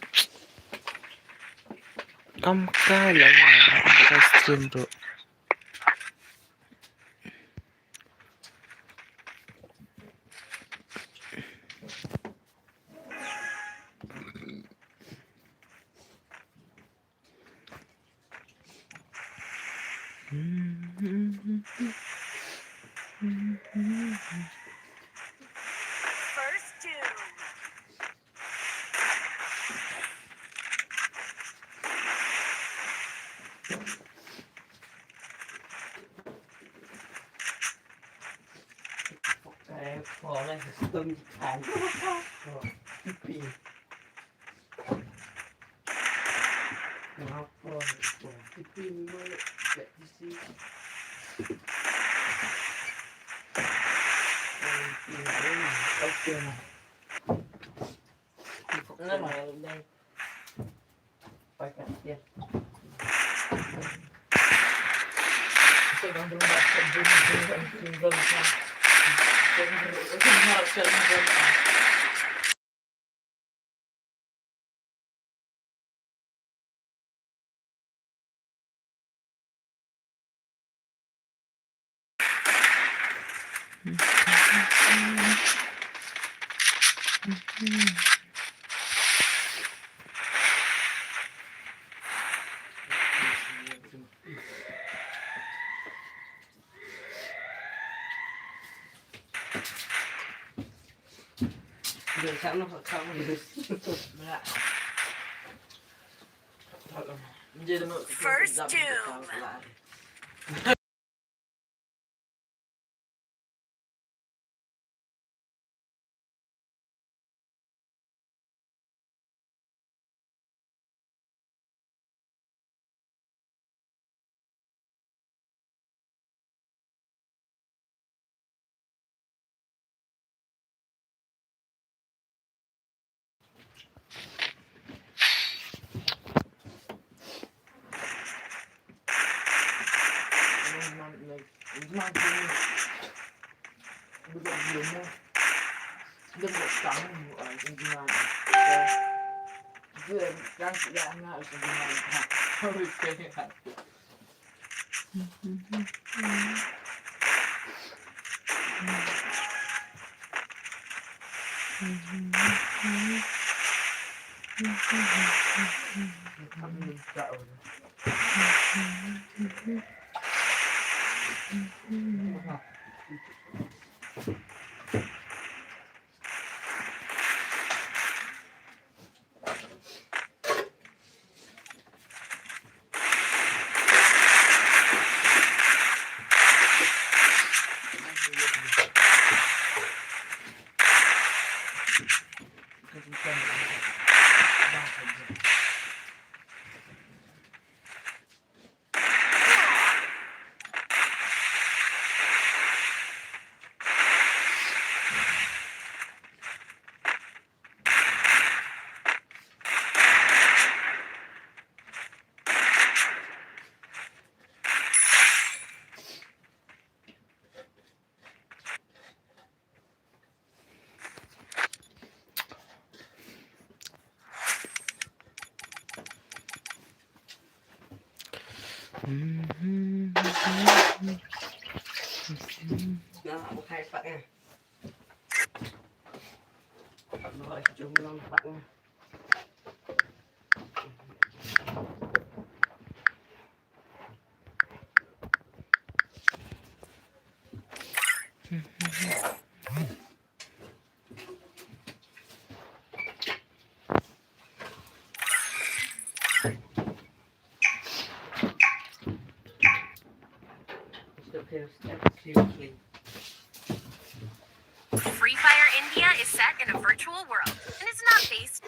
Kam ka la ka stream bro. First doom. First doom. Free Fire India is set in a virtual world and is not based.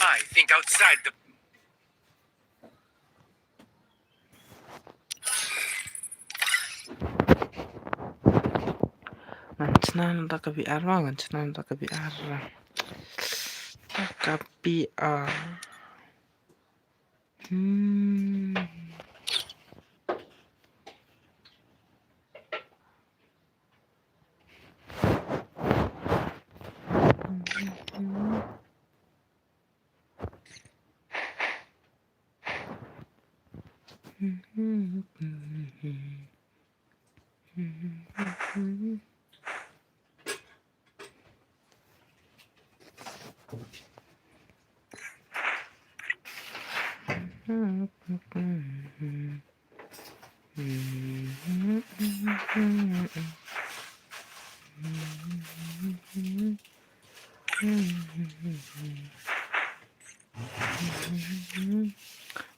I think outside the Ngan shna na da ka V R, ngan shna na da ka V R. Tapi ah. Hmm.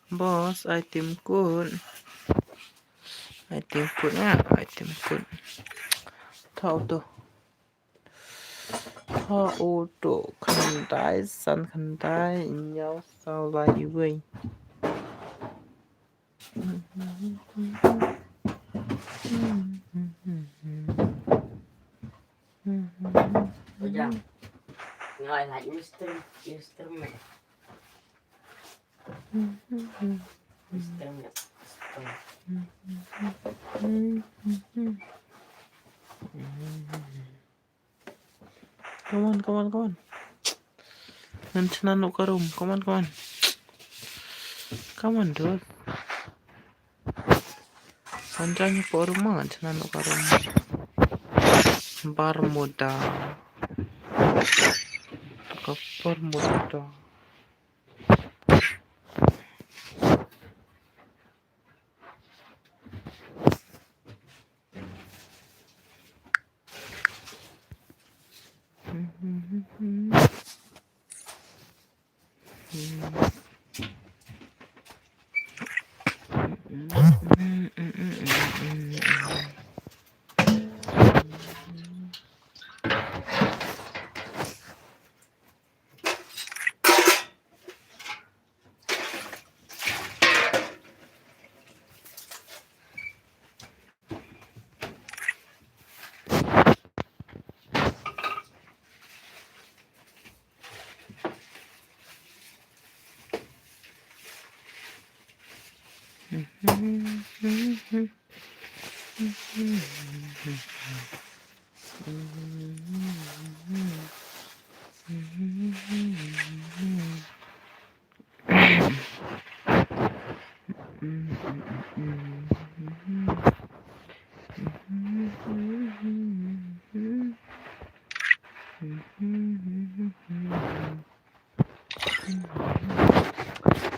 Boss, ai tim kut. Ai tim kut nga, ai tim kut. Thaw tu. Thaw tu khyndai, san khyndai, hynñiew saw lai iwei. Ujang. Ngai lait instru-, instrumen. Instrumen. Come on, come on, come on. Ngan shna noh ka room. Come on, come on. Come on, dude. Ngan shna noh ka room, ngan shna noh ka room. Bermuda. Ka Bermuda.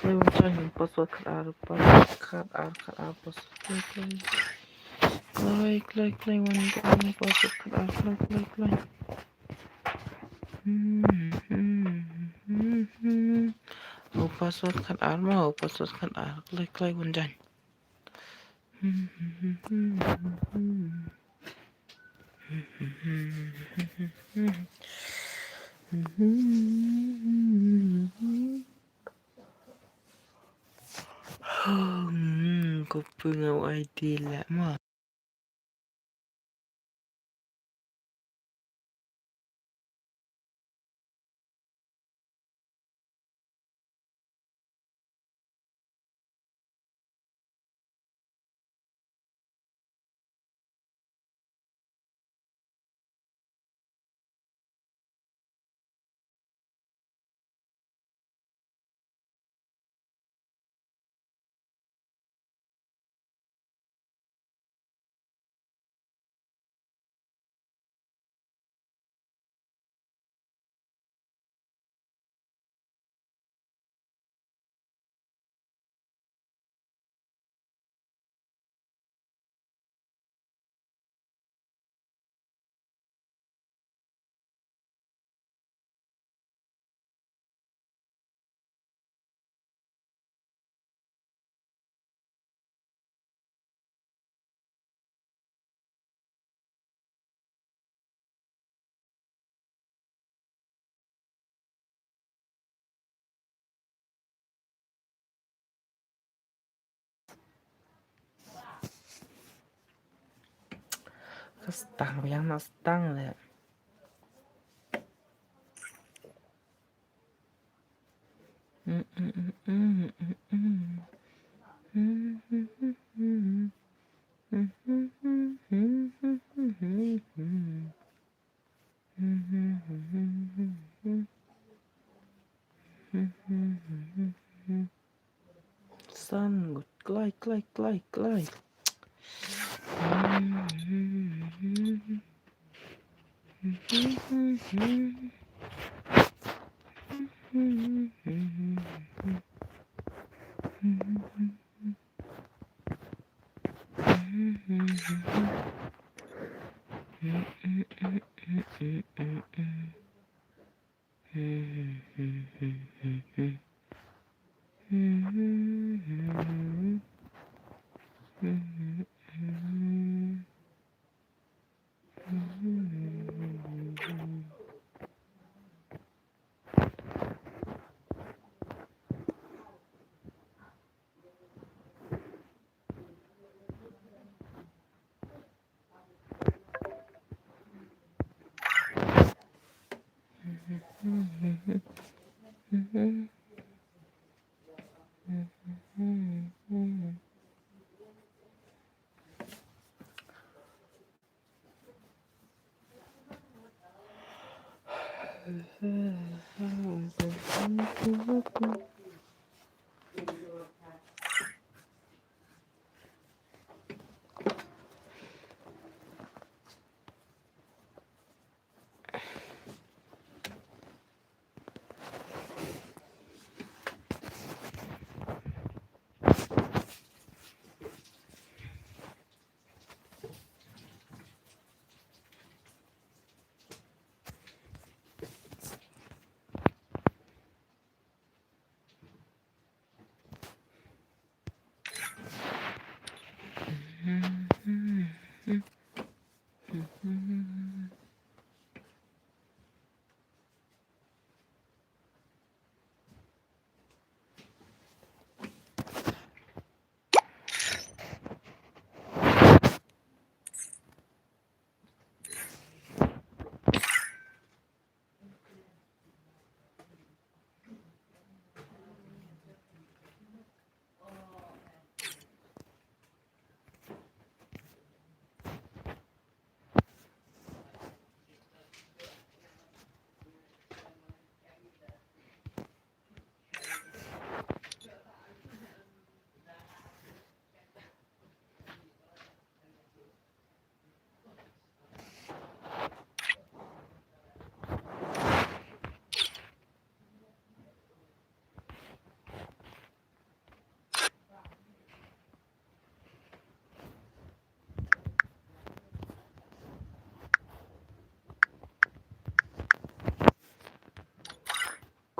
Lai wan join, password khat ar, password khat ar, khat ar, password. Kloi, kloi, kloi, kloi wan join, password khat ar, kloi, kloi, kloi. Hmm, hmm, hmm, hmm. Oh, password khat ar mo, oh, password khat ar, kloi, kloi wan join. Hmm, ko pyngaw ai ti la ma. Ka stang biang na stang le. San ngut kloi kloi kloi kloi.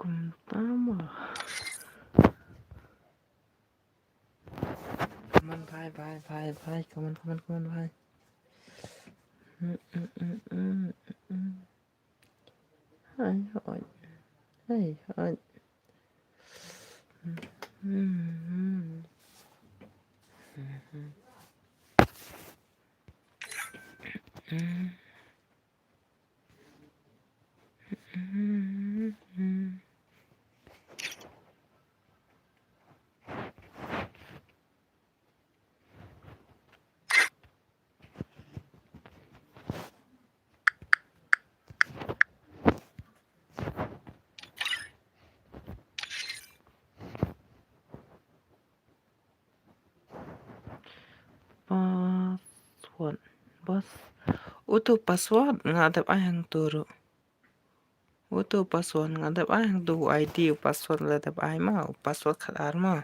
Kumta ma. Come on, bhai, bhai, bhai, bhai. Come on, come on, come on, bhai. Mm, mm, mm, mm, mm, mm. Hai, hai. Hai, hai. Mm, mm, mm. Mm, mm, mm. Password. Bas. Uto password nga dep ai hangto ruh. Uto password nga dep ai hangto, u I D u password la dep ai ma, u password khat ar ma.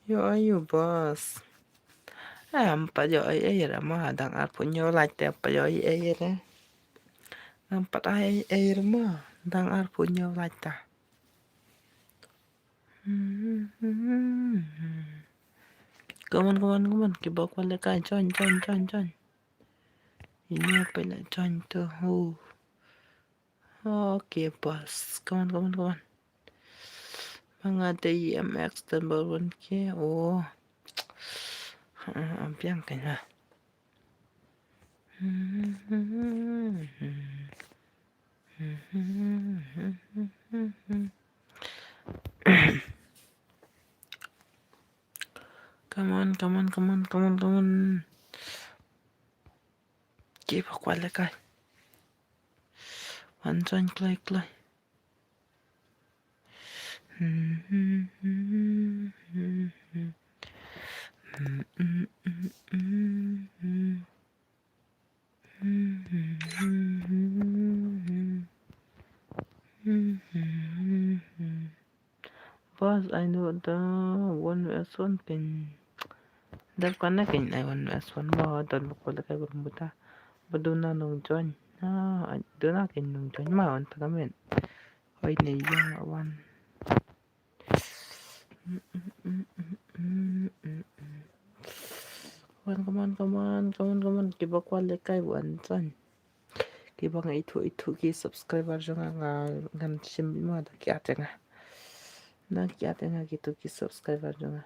Ïoh aiu bas? Em pat ïoh ei ei re ma, dang arphew hynñiew lait te em pat ïoh ei ei re. Em pat ai ei ei re ma, dang arphew hynñiew lait te. Come on, come on, come on. Kiba kwah lehkai, join, join, join, join. Ine pynleh join to. Oh. Okay, boss. Come on, come on, come on. Ma nga dei M X ten ball one K. Oh. Am piang kein ha. Come on, come on, come on, come on, come on. Kiba kwah lehkai, wan join kloi kloi. Boss, ai noh da one versus one kein. Dep kane kein ai one versus one mo, don ba kwah lehkai ba rum buta. Ba duna nong join. Ah, duna kein nong join ma wan ta kamen. Oi ne ya wan. Wan, come on, come on, come on, come on. Kiba kwah lehkai wan join. Kiba nga ithuh ithuh ki subscriber jong nga, nga ngan shim bima da ki ate nga. Na ki ate nga kitu ki subscriber jong nga.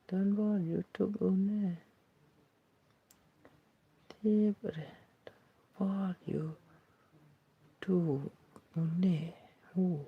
Don bor YouTube une. Tip re. Don bor YouTube une. Uh.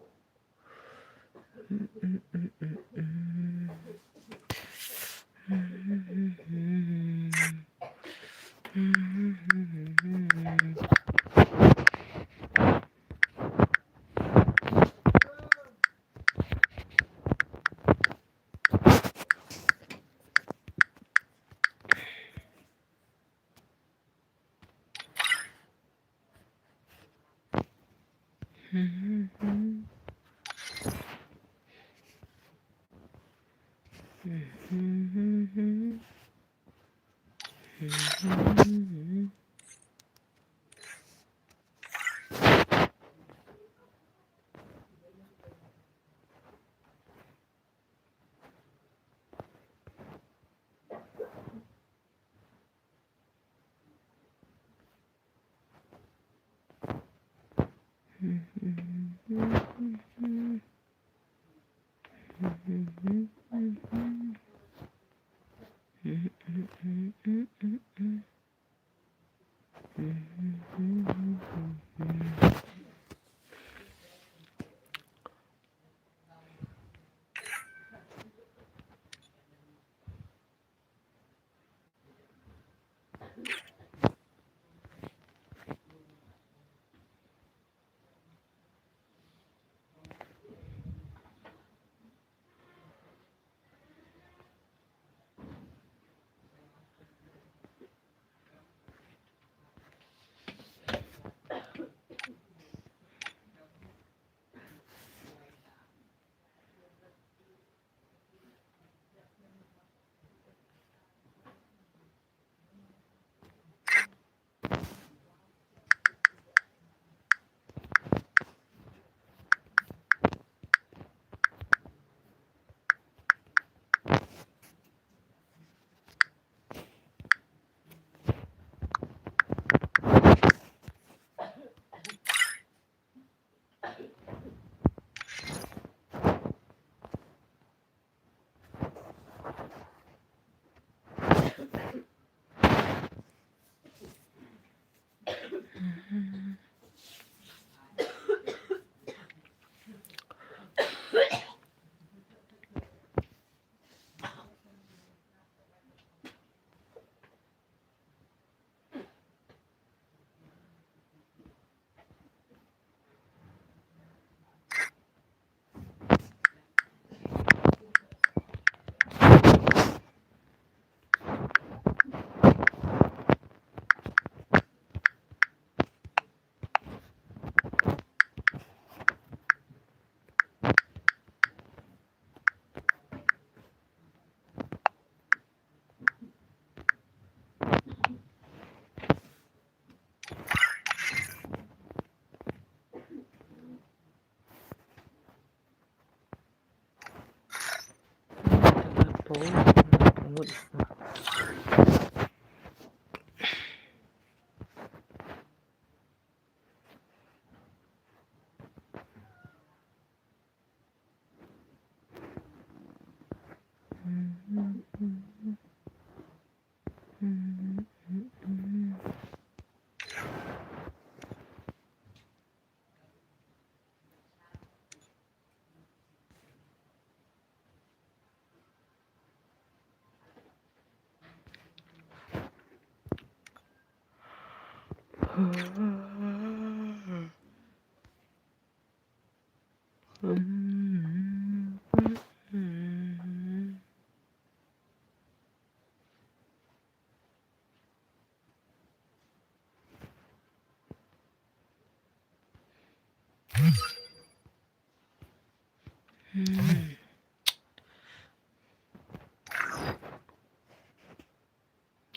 Hmm.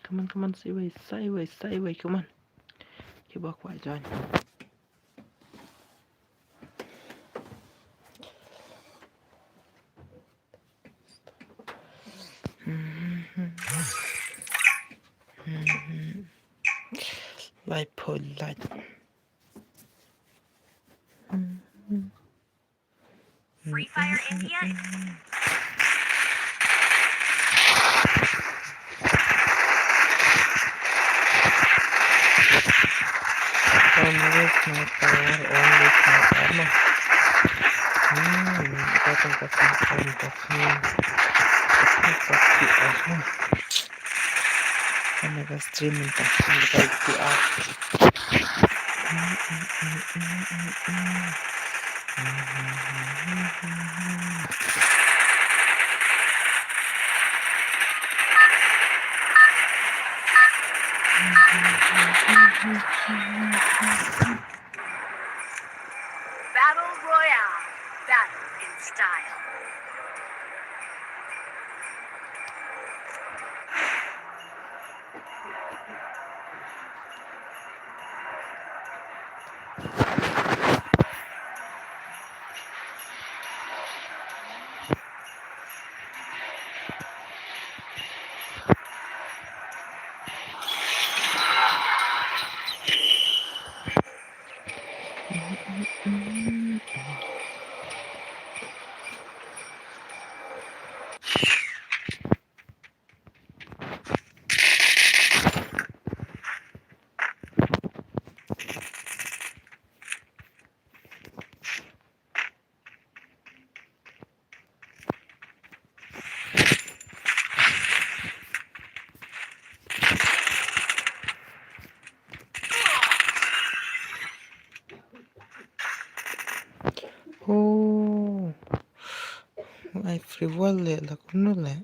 Come on, come on, sa iwei, sa iwei, sa iwei, come on. Kiba kwah join. Laiphew lait. Free Fire India. Only sniper, only sniper, no. Hmm, ito, ito, ito, ito, ito, ito. Ito, ito, ito, ito. Kane ka stream mynta, kane ka Q R. Battle Royale. Battle in style. Oh. Ai free wall le la kumno le.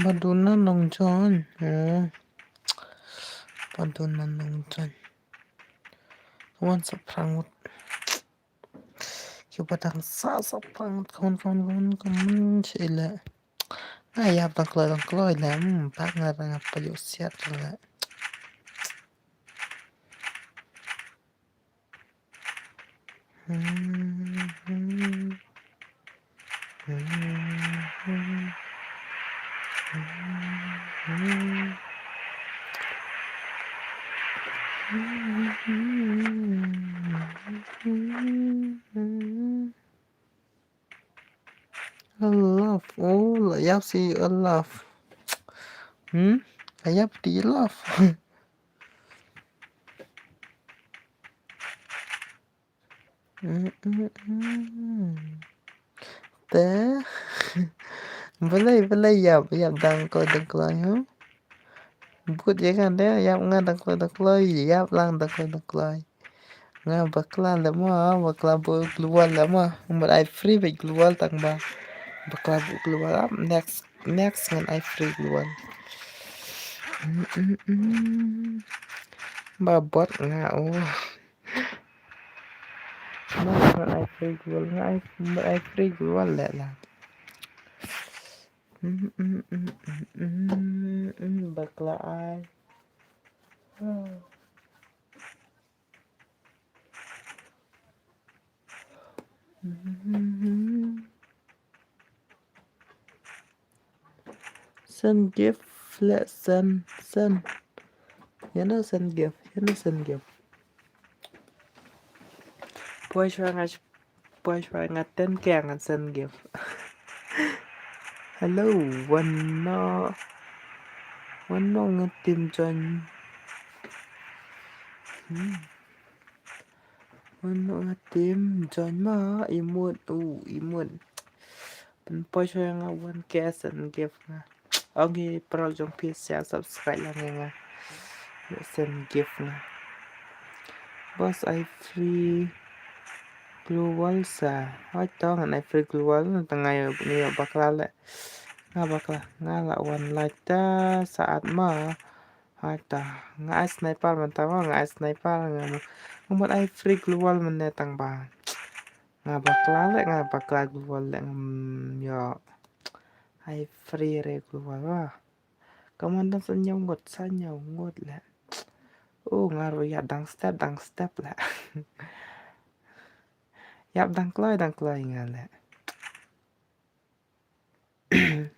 Ba duna nong join. Oh. Ba duna nong join. Wan sa phrang ngut. Ki ba dang sa sa phrang ngut. Kawan, kawan, kawan, kawan. Sila. Nga ïap dang kloi, dang kloi la. Hmm, bak nga dang ap payo siat la. A love, oh, la ïap si a love. Hmm? La ïap ti love. Mm, mm, mm. Te. Balei, balei ïap, ïap dang kloi, dang kloi, huh? But ïa nga de, ïap nga dang kloi, dang kloi, ïap lang dang kloi, dang kloi. Nga bakla le mo, bakla bu global le mo. Mut ai free bad global tang ba. Bakla bu global ap, next, next ngan ai free global. Mm, mm, mm. Ba bot nga, oh. Mut ngan ai free global, nga ai, mut ai free global le la. Mm, mm, mm, mm, mm, mm, bakla ai. Oh. Send gift, let's send, send. You know, send gift, you know, send gift. Poi shwa nga, poi shwa nga ten K ngan send gift. Hello, wano, wano nga tim join. Hmm. Wano nga tim join ma, imut, u, imut. Pynpoi shwa nga one K send gift nga. Ong i para jong phi sa subscribe lang ïa nga. Send gift nga. Boss, ai free global sa. Hoi to ngan ai free global, tang nga ïoh, nga ïoh bakla le. Nga bakla, nga la wan like ta saat ma. Hoi ta, nga ai sniper mynta ma, nga ai sniper nga ma. Nga mut ai free global mynne tang ba. Nga bakla le, nga bakla global le, ngam ïoh. Ai free re global wa. Kaman dang sa ñiew ngut, sa ñiew ngut le. Oh, nga ruh ïa dang step, dang step le. Ïap dang kloi, dang kloi nga le.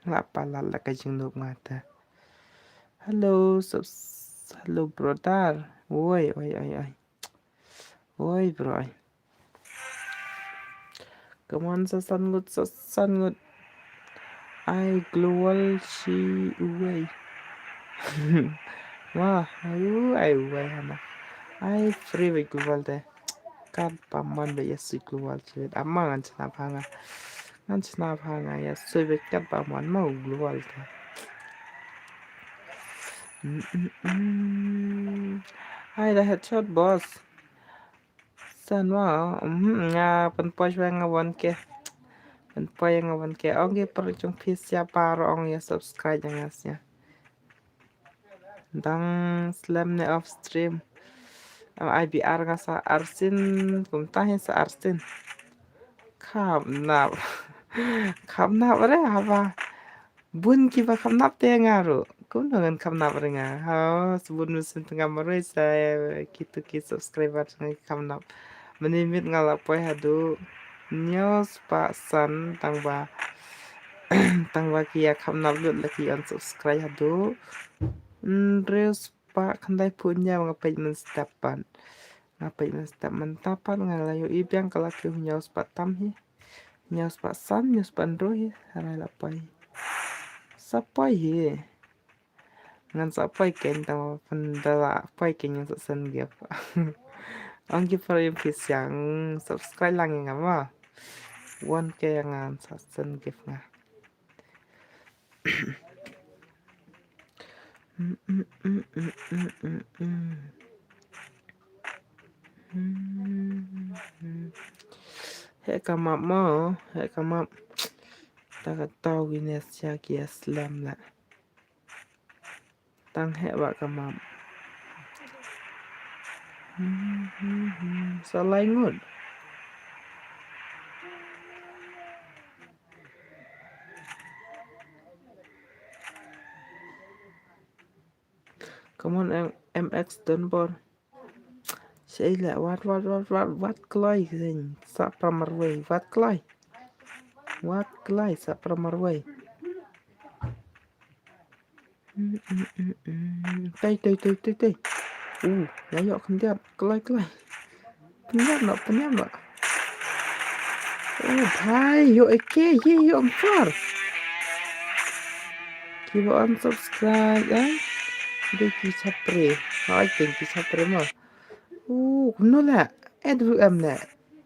La palat la ka jingdup nga te. Hello, subs-, hello brother. Oi, oi, oi, oi. Oi, bro, oi. Come on, sa san ngut, sa san ngut. Ai global shi uwei. Wah, ayu, ai uwei hana. Ai free wei global te. Kat ba mon ba ïa sui global te. Ama ngan chna ba nga. Ngan chna ba nga ïa sui wei kat ba mon ma u global te. Mm, mm, mm. Ai da headshot boss. San wa, mm, nga pynpoi shwa nga one K. Pynpoi nga one K. Ong ki para jong phi sia baroh ong ïa subscribe ïa nga sia. Dang slem ne off stream. Am I B R nga sa arsien, kumta hi sa arsien. Kham nap. Kham nap re haba. Bun kiba kham nap te nga ruh. Kumno ngan kham nap re nga. Ha, sbun mynsiem te nga marwei sa kitu ki subscriber te nga kham nap. Mynne miet nga la poi haduh hynñiew spah san tang ba, tang ba ki ïa kham nap lut la ki unsubscribe haduh hynriew spah khyndai phew hynñiew nga peit mynstep pat. Nga peit mynstep mynta pat nga la ïohi biang ka la ki hynñiew spah tam hi. Hynñiew spah san, hynñiew spah hynriew hi, hynrei la poi. Sa poi hi. Ngan sa poi keiñ tang ba pynda la poi keiñ ngan sa send gift. Ong ki para ïa phi siang, subscribe lang ïa nga ma. One K ïa nga ngan sa send gift nga. Heh ka map mo, heh ka map. Ta ka tau ki ne sia ki ïa slem la. Tang heh ba ka map. Hmm, hmm, hmm. Sa lai ngut. Come on, M-, M X Don Bor. Shaila, wat, wat, wat, wat, wat kloi, zin, sa pramar wei, wat kloi. Wat kloi, sa pramar wei. Mm, mm, mm, mm. Tei, tei, tei, tei, tei. Uh, la ïoh khyndiat, kloi, kloi. Pynïap noh, pynïap noh. Oh, bhai, ïoh AK, ye ïoh M four. Ki ba unsubscribe, eh? Dei ki chapre. Hoi, dei ki chapre mo. Uh, kumno la? Edward M la.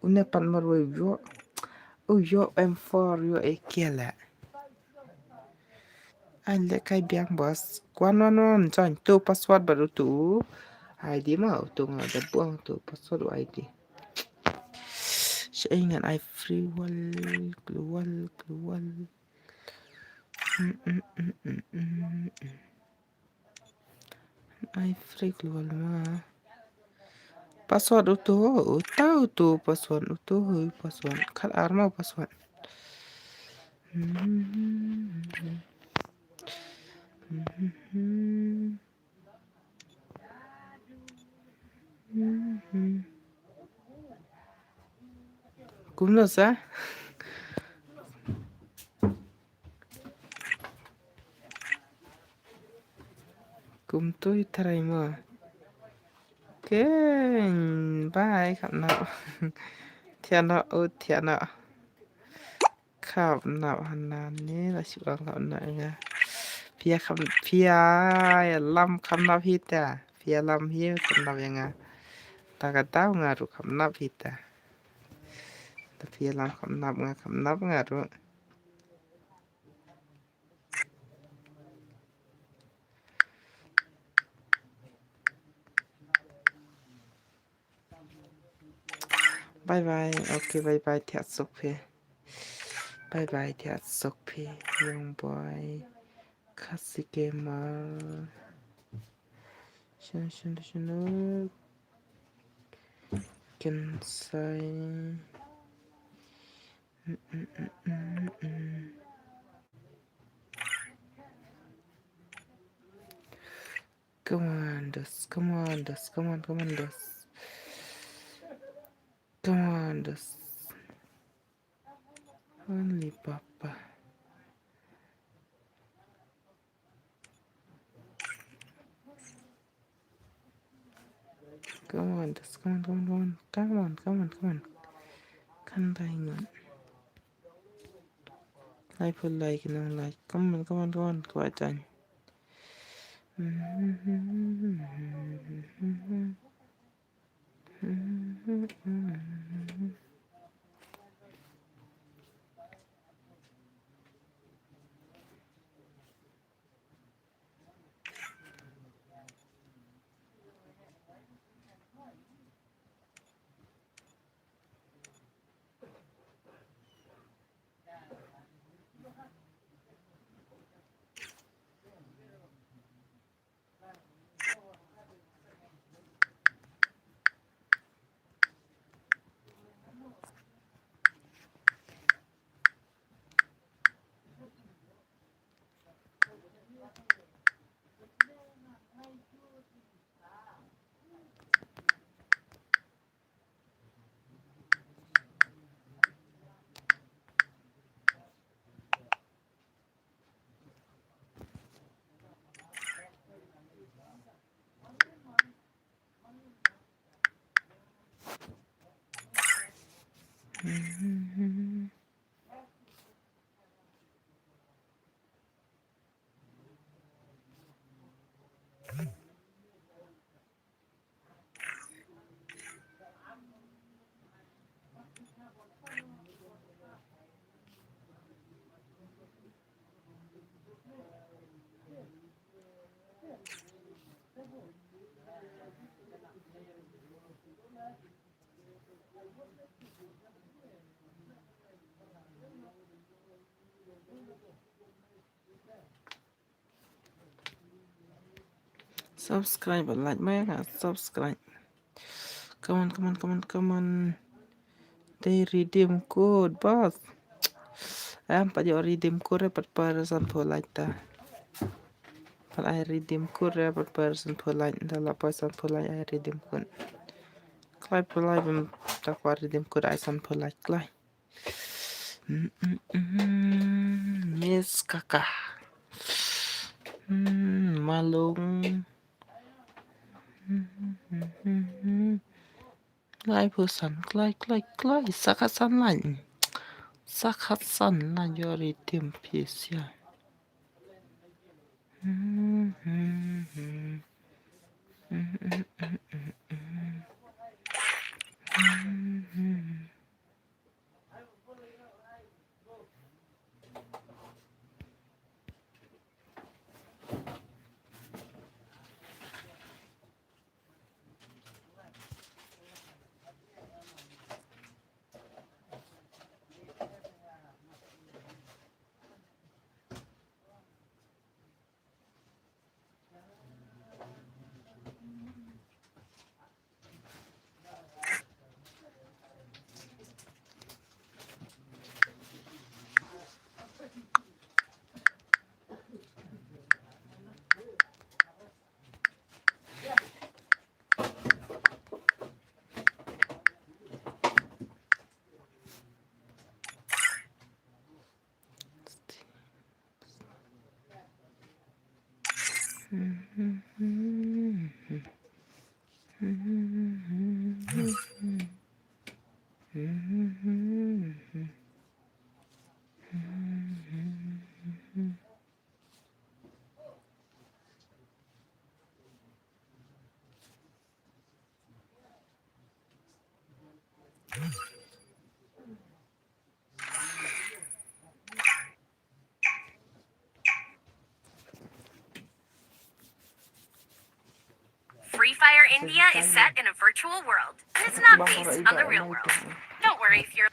Une pan marwei ïoh. Uh, ïoh M four, ïoh AK la. Ai leh kai biang boss. Kwan wan wan join tu password bad utu ID ma utu nga da buang tu password ID. Sha ai ngan ai free wall, global, global. Mm, mm, mm, mm, mm, mm. Ai free global ma. Password utu, uta utu password utu, hui password. Khat ar ma password. Kumno sa? Kumtu i tharai mo. Keng, bye, kham nap. Thiah noh, u thiah noh. Kham nap hana ne, la shu ong kham nap nga. Phi ïa kham, phi ïa lam kham nap hi ta. Phi ïa lam hi kham nap ïa nga. Ta ka daw nga ruh kham nap hi ta. Ta phi ïa lam kham nap nga, kham nap nga ruh. Bye bye. Okay, bye bye. Thiah suk phi. Bye bye. Thiah suk phi. Young boy. Khasi gamer. Shino, shino, shino. Ken sai. Come on, dos. Come on, dos. Come on, come on, dos. Come on, dos. Only Papa. Come on, just come on, come on, come on. Come on, come on, come on. Kan dai ngon. Lai pul lai kinong lai. Come on, come on, come on. Kwah jan. Subscribe, like, mai ka subscribe. Come on, come on, come on, come on. Dei redeem code, boss. Em, pat ïoh redeem code re, pat par sanphew like ta. Pat ai redeem code re, pat par sanphew like ta, la par sanphew like ai redeem code. Kloi pynlait bym ta kwah redeem code ai sanphew like kloi. Mm, mm, mm, Miss Kaka. Mm, Malung. Mm, mm, mm, mm. Laiphew san, kloi, kloi, kloi. Sa khatsan lai. Sa khatsan lai ïoh redeem piece ïa. Mm, mm, mm. Mm, mm, mm, mm, mm. Mm, mm. Free Fire India is set in a virtual world, and it's not based on the real world. Don't worry if you're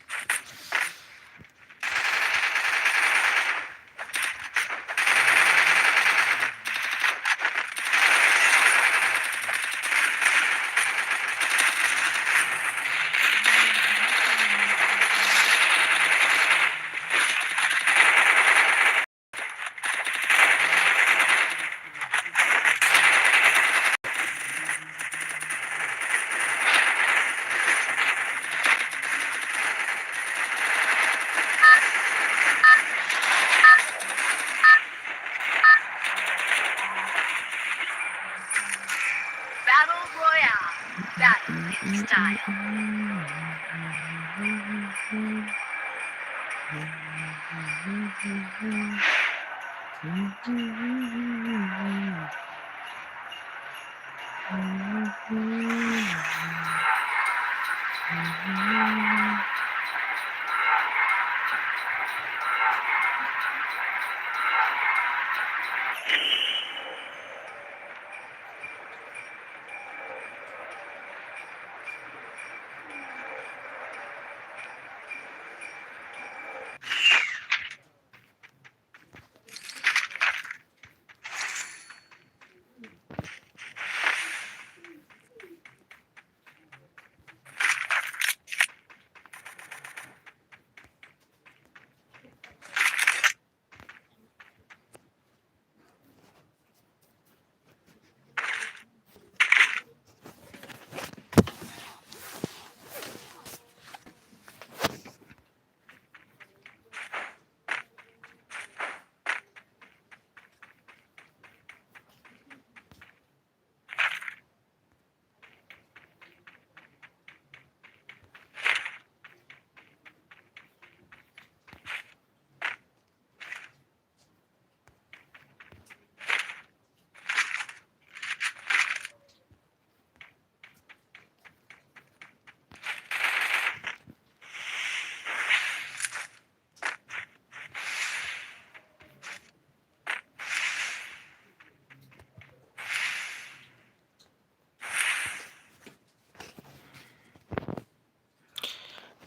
Battle Royale. Battle in style.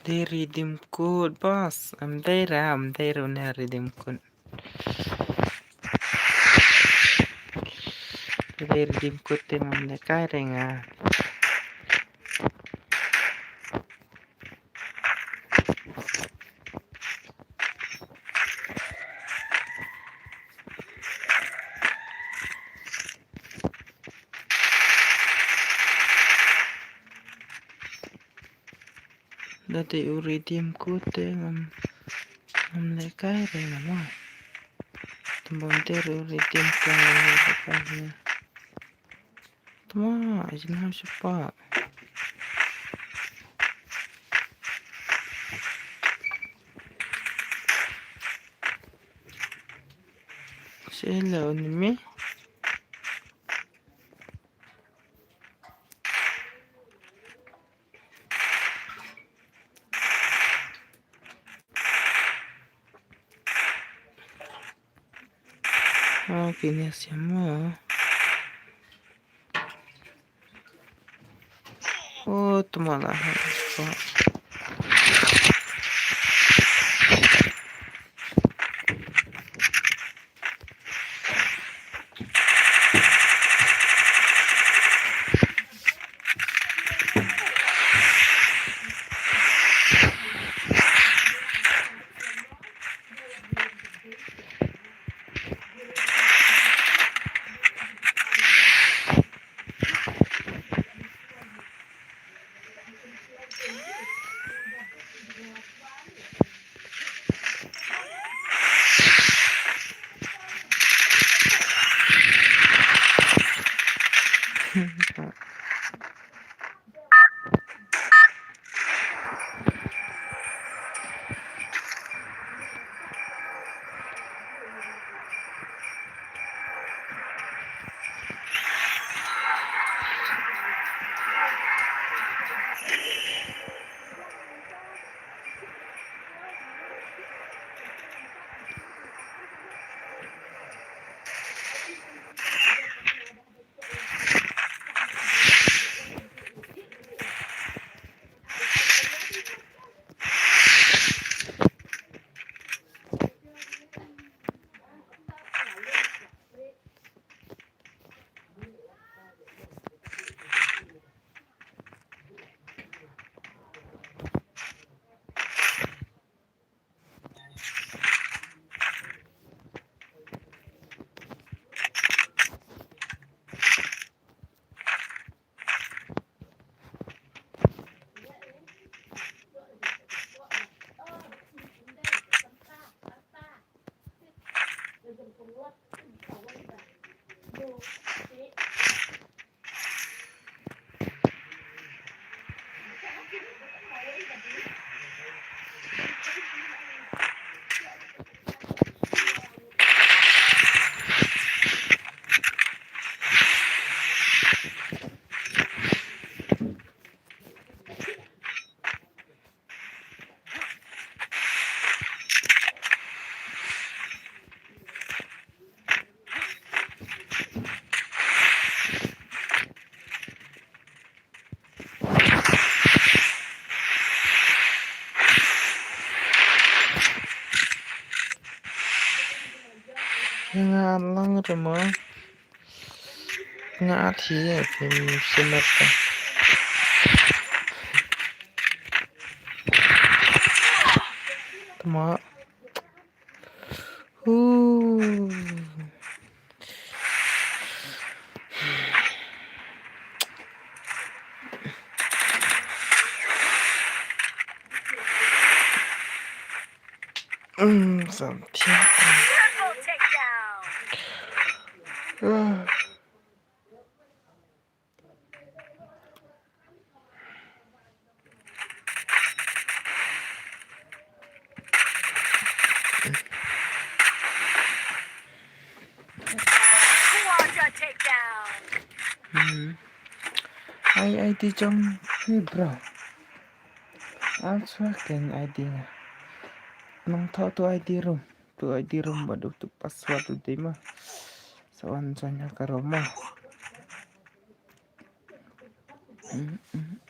Dei redeem code, boss. Em dei ra, em dei ra une redeem code. Dei te redeem code te ngam lehkai re nga. Da te u redeem code te ngam, ngam lehkai re nga ma. Tang ba mynta u redeem code ngam lehkai re. Tama, ajin ham sapa. Sila unmi. Oh, kini siapa? Oh, tu malah. Nga lang remo. Nga athi ya, phim simat ta. Tama. Huh. Hmm, something. Hmm. Ai, ai, di jong phi, bro. Answer ken I D nga. Nang thaw tu I D rum. Tu I D rum bad tu password tu dei ma. Sa wan sa nya ka rum ma. Mm, mm, mm.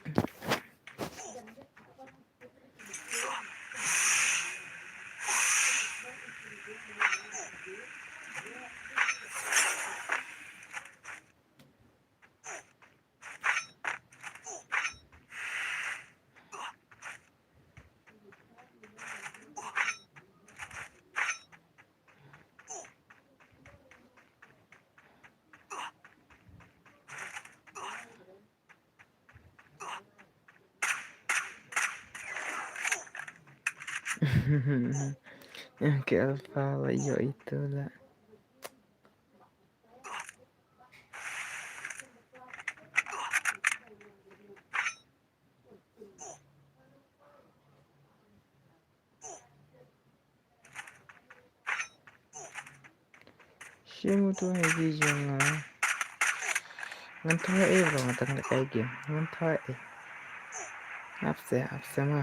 Ki alpha la ïoh itu la. Shi mutu ha ki jong nga. Ngan thoh e bro, nga tang lehkai game. Ngan thoh e. Ap se, ap se ma.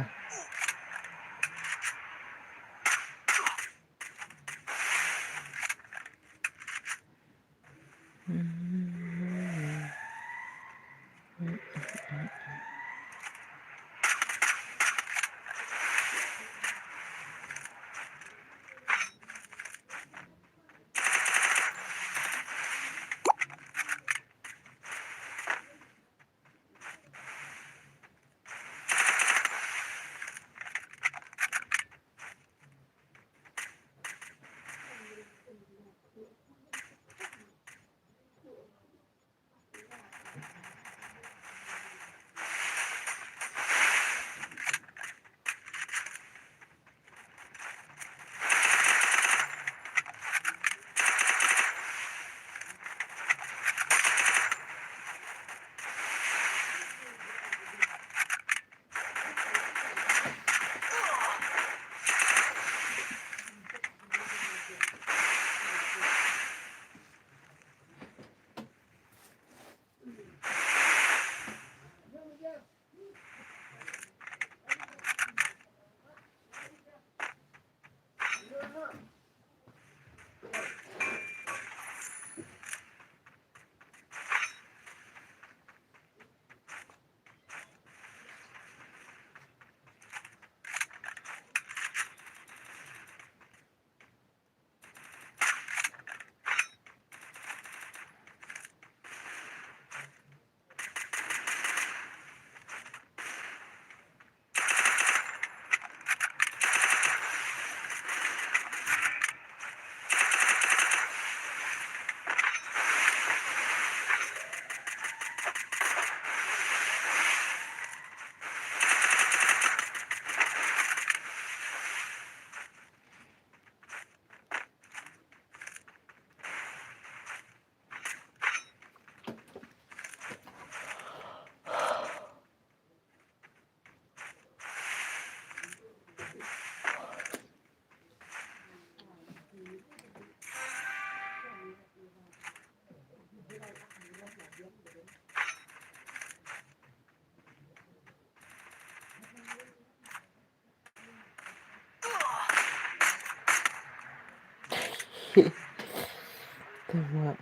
Tengok.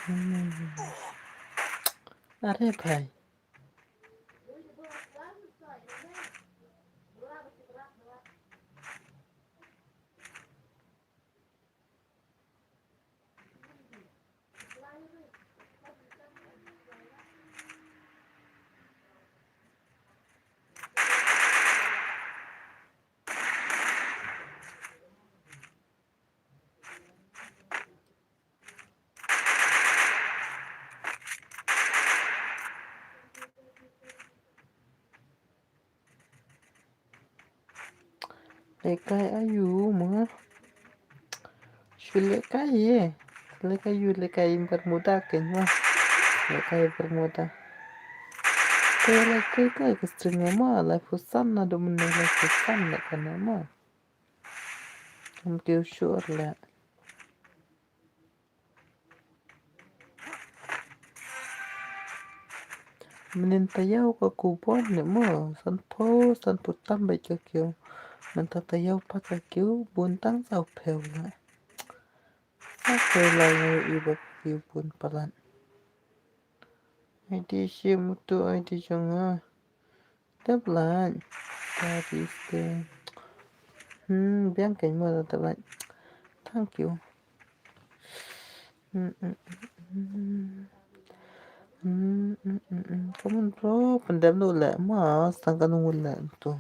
Hmm. Are bhai. Lehkai aïu ma? Shu lehkai ïa. Lehkai aïu, lehkai Bermuda kein ma. Lehkai Bermuda. Te lehkai kai ka stream ma, lai phew san naduh mynne, lai phew san lehkai ma. Ngam tip shuh leh. Mynnin taïew ka ku bun ne mo, sanphew, sanphew tam beit ka kiew. Mynta taïew pat ka kiew bun tang saw phew ne. Saw phew lai ngi i ba ka kiew bun palat. Ai di shi mutu ai di jong nga. Tep lait. That is the, hmm, biang kein mo, tep lait. Thank you. Hmm, hmm, hmm. Hmm, hmm, hmm, hmm. Come on, bro. Pyndep noh leh ma, sa tang katno ngut leh to.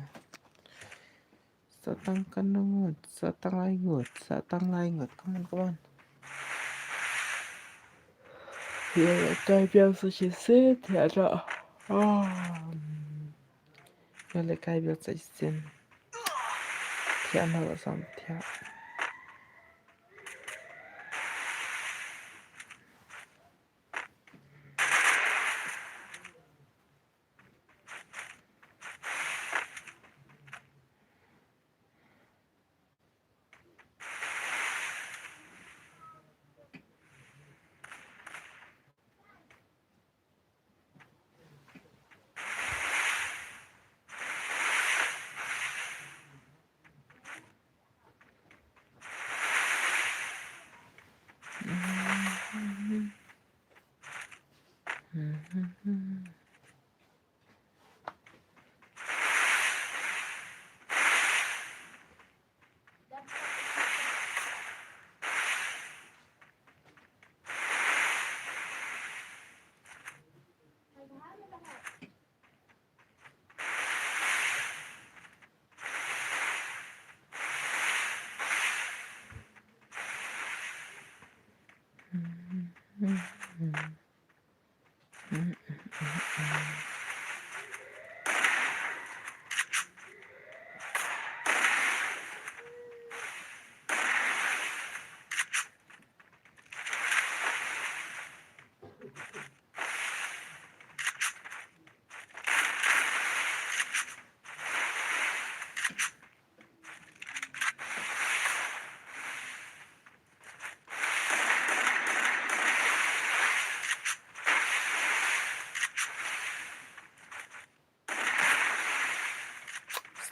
Sa tang katno ngut, sa tang lai ngut, sa tang lai ngut. Come on, come on. Ïa, ïa, tai biang sa shisien, ïa da. Ah. Ba lehkai ba sa shisien. Thiah na ba sam thiah.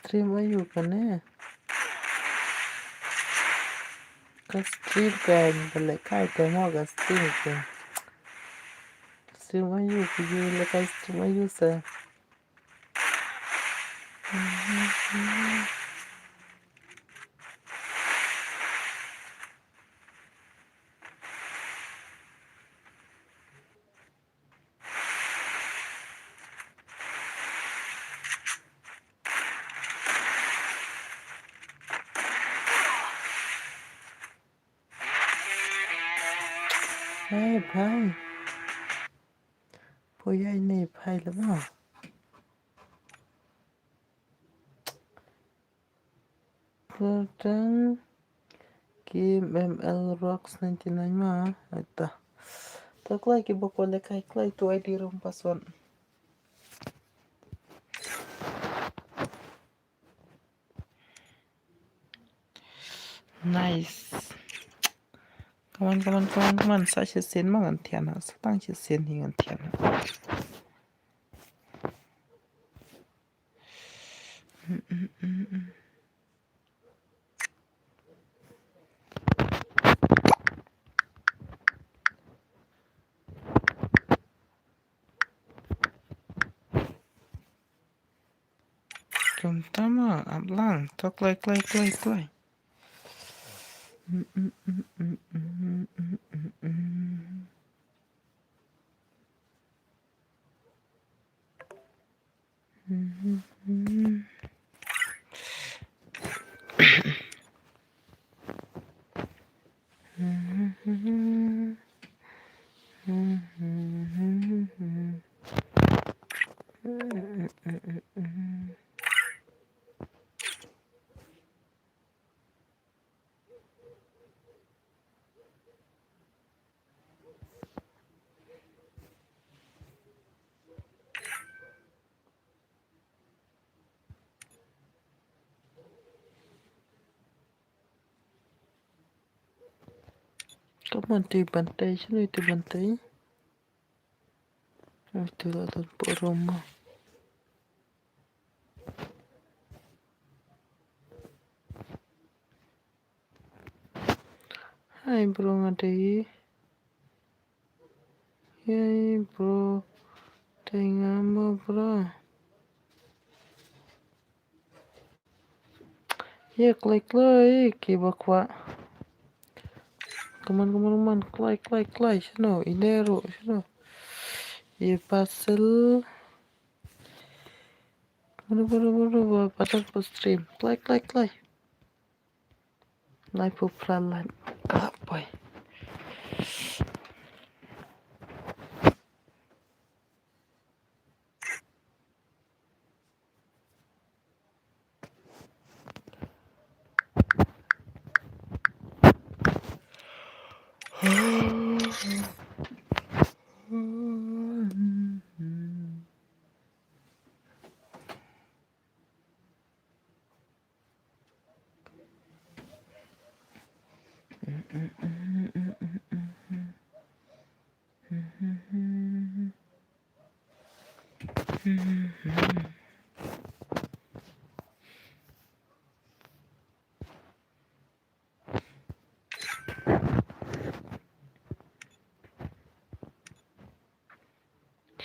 Stream aïu kane? Ka stream ka ba lehkai te mo ka stream ka. Stream aïu ki ju lehkai stream aïu sa. Hey, bhai. Poi ïa ine bhai lama. Pyrthei Kim M L Rocks ninety-nine ma. Aita. To kloi ki ba kwah lehkai kloi tu I D room password. Nice. Come on, come on, come on, come on. Sa shisien ma ngan thiah na. Sa tang shisien hi ngan thiah na. Tum tama, ap lang. To kloi, kloi, kloi, kloi. Ka mon ti ban tei, shano ti ban tei? Ti la don por roma. Hi bro, nga dei. Hey bro. Dei nga mo bro. Ye kloi kloi ki ba kwah. Come on, come on, come on. Kloi, kloi, kloi. Shano, ine ruh, shano. Ye pasal. Buru, buru, buru, buru, patat pu stream. Kloi, kloi, kloi. Lai pu plan lan. Ah, boy.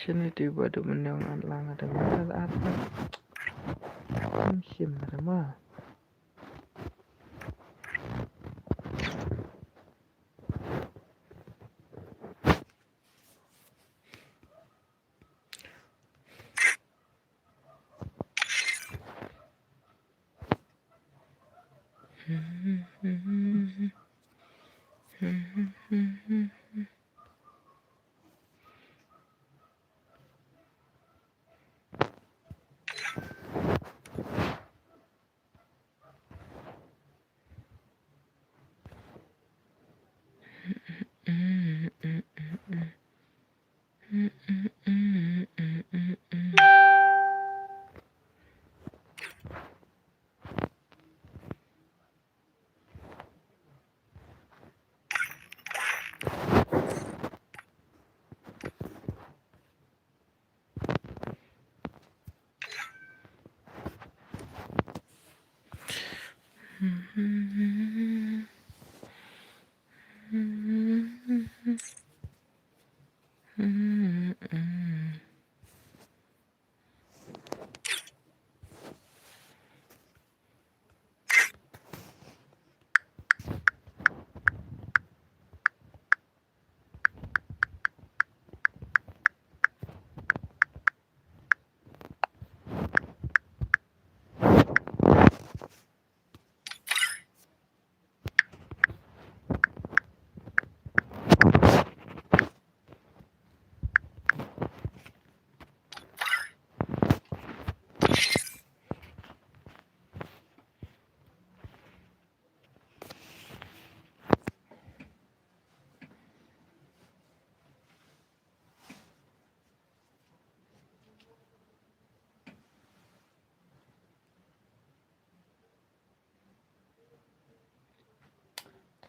Shini ti ba du mynne ngan lang ada mynta at. Sim sim rama.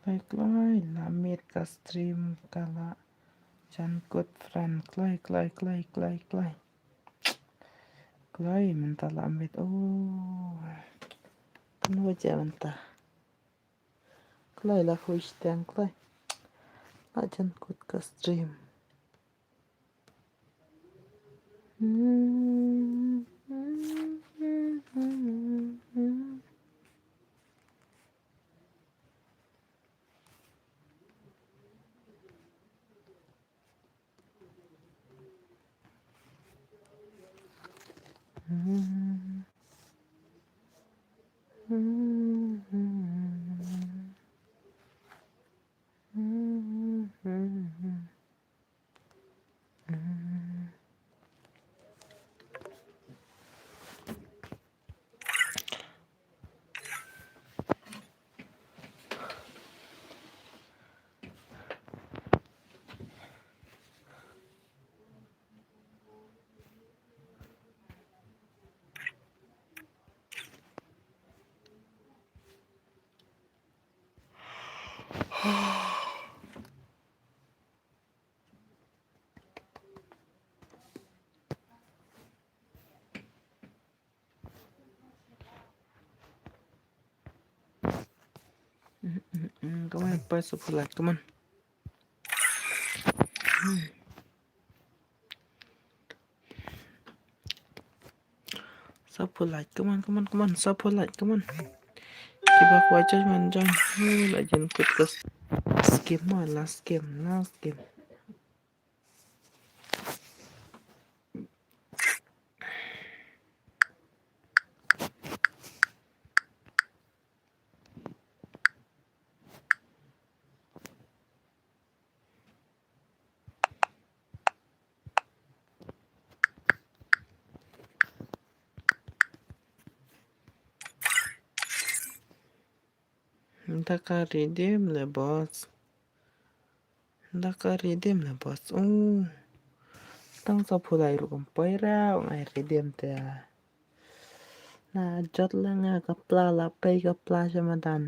Kloi kloi la miet ka stream ka la jan kut friend. Kloi kloi kloi kloi kloi. Kloi mynta la miet. Oh. Kan waja mynta. Kloi la fush tang kloi. La jan kut ka stream. Come on, press the full light, come on. Sa full light, come on, come on, come on, sa full light, come on. Kiba kwah join, man join. Hmm, la jan kut ka s-, skip mo, last game, last game. Nda ka redeem le boss. Nda ka redeem le boss. Oh. Tang sa phu lai ruh kam poi ra, ngai redeem te. Na jot la nga ka pla la pei ka pla sha madan.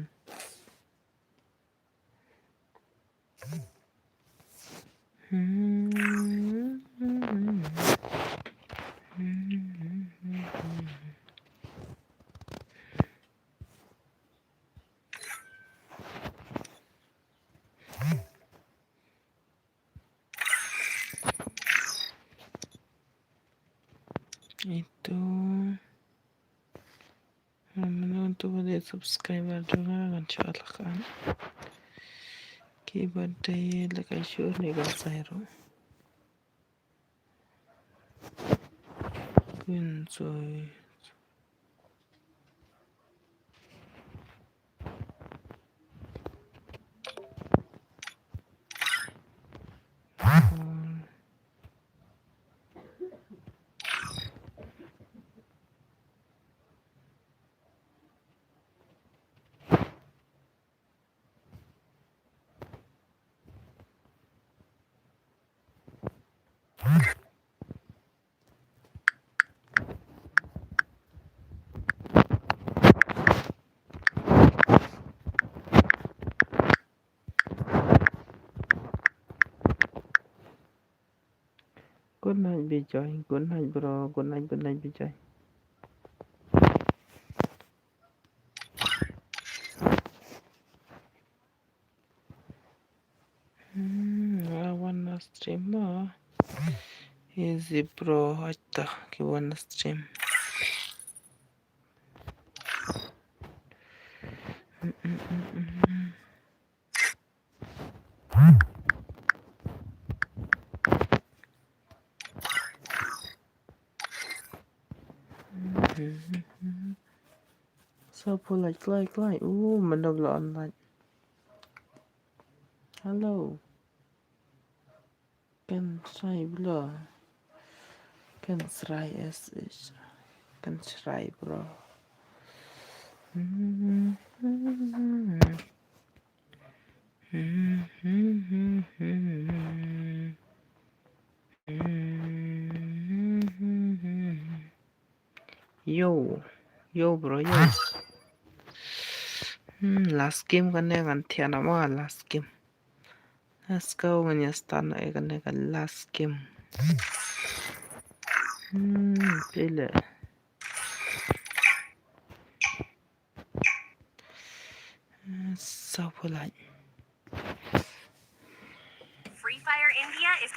Ito. Mano tu ba dei subscriber jong nga ngan shu lak an. Ki ba dei lak ai shu ni ba sai ro. Kun soi. Good night, Bijoy. Good night, bro. Good night, good night, Bijoy. Hmm, I wanna stream, uh, easy, bro. Hata ki wanna stream. Mm, mm, mm, mm. So, pulai, klai, klai. Oh, mano ba la online. Hello. Kan try bro. Kan try as is. Kan try bro. Yo, yo bro, yo. Hmm, last game kane ngan thiah na ma last game. Let's go, ngan ïa start na eh kane ka last game. Hmm, pele. Hmm, so polite. Free Fire India is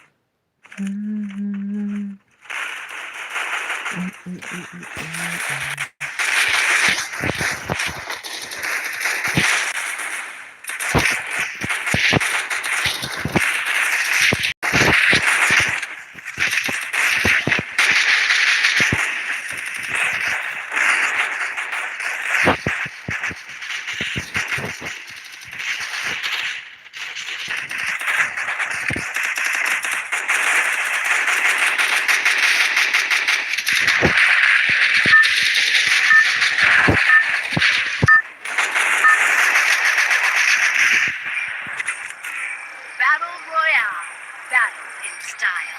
Battle Royale. Battle in style.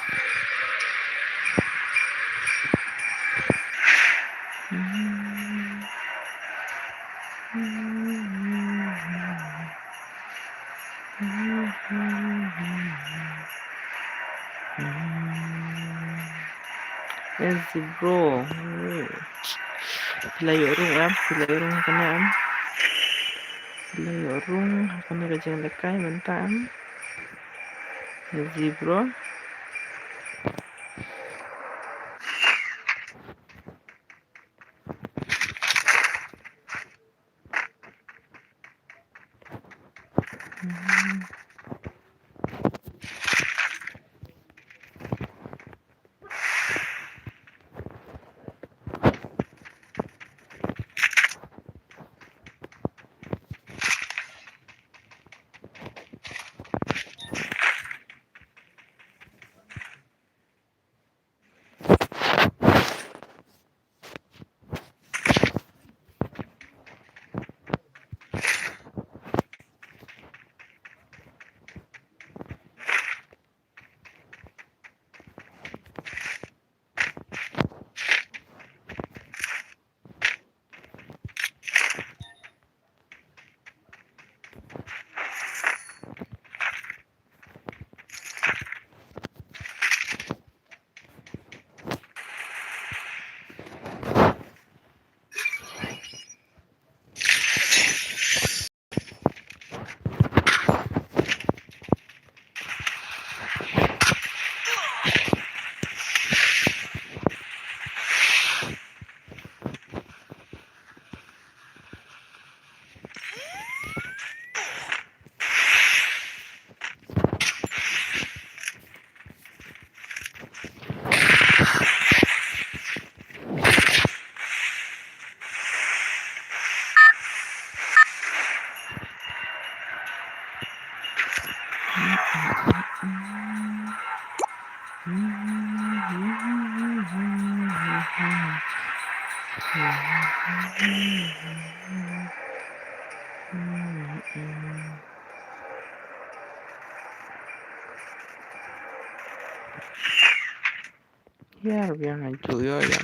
Easy bro. Phi la ïoh rung em, phi la ïoh rung ha kane em. Phi la ïoh rung ha kane ka jingïalehkai mynta em. Easy bro. Ïa, biang, ngan ju ïoh ïa.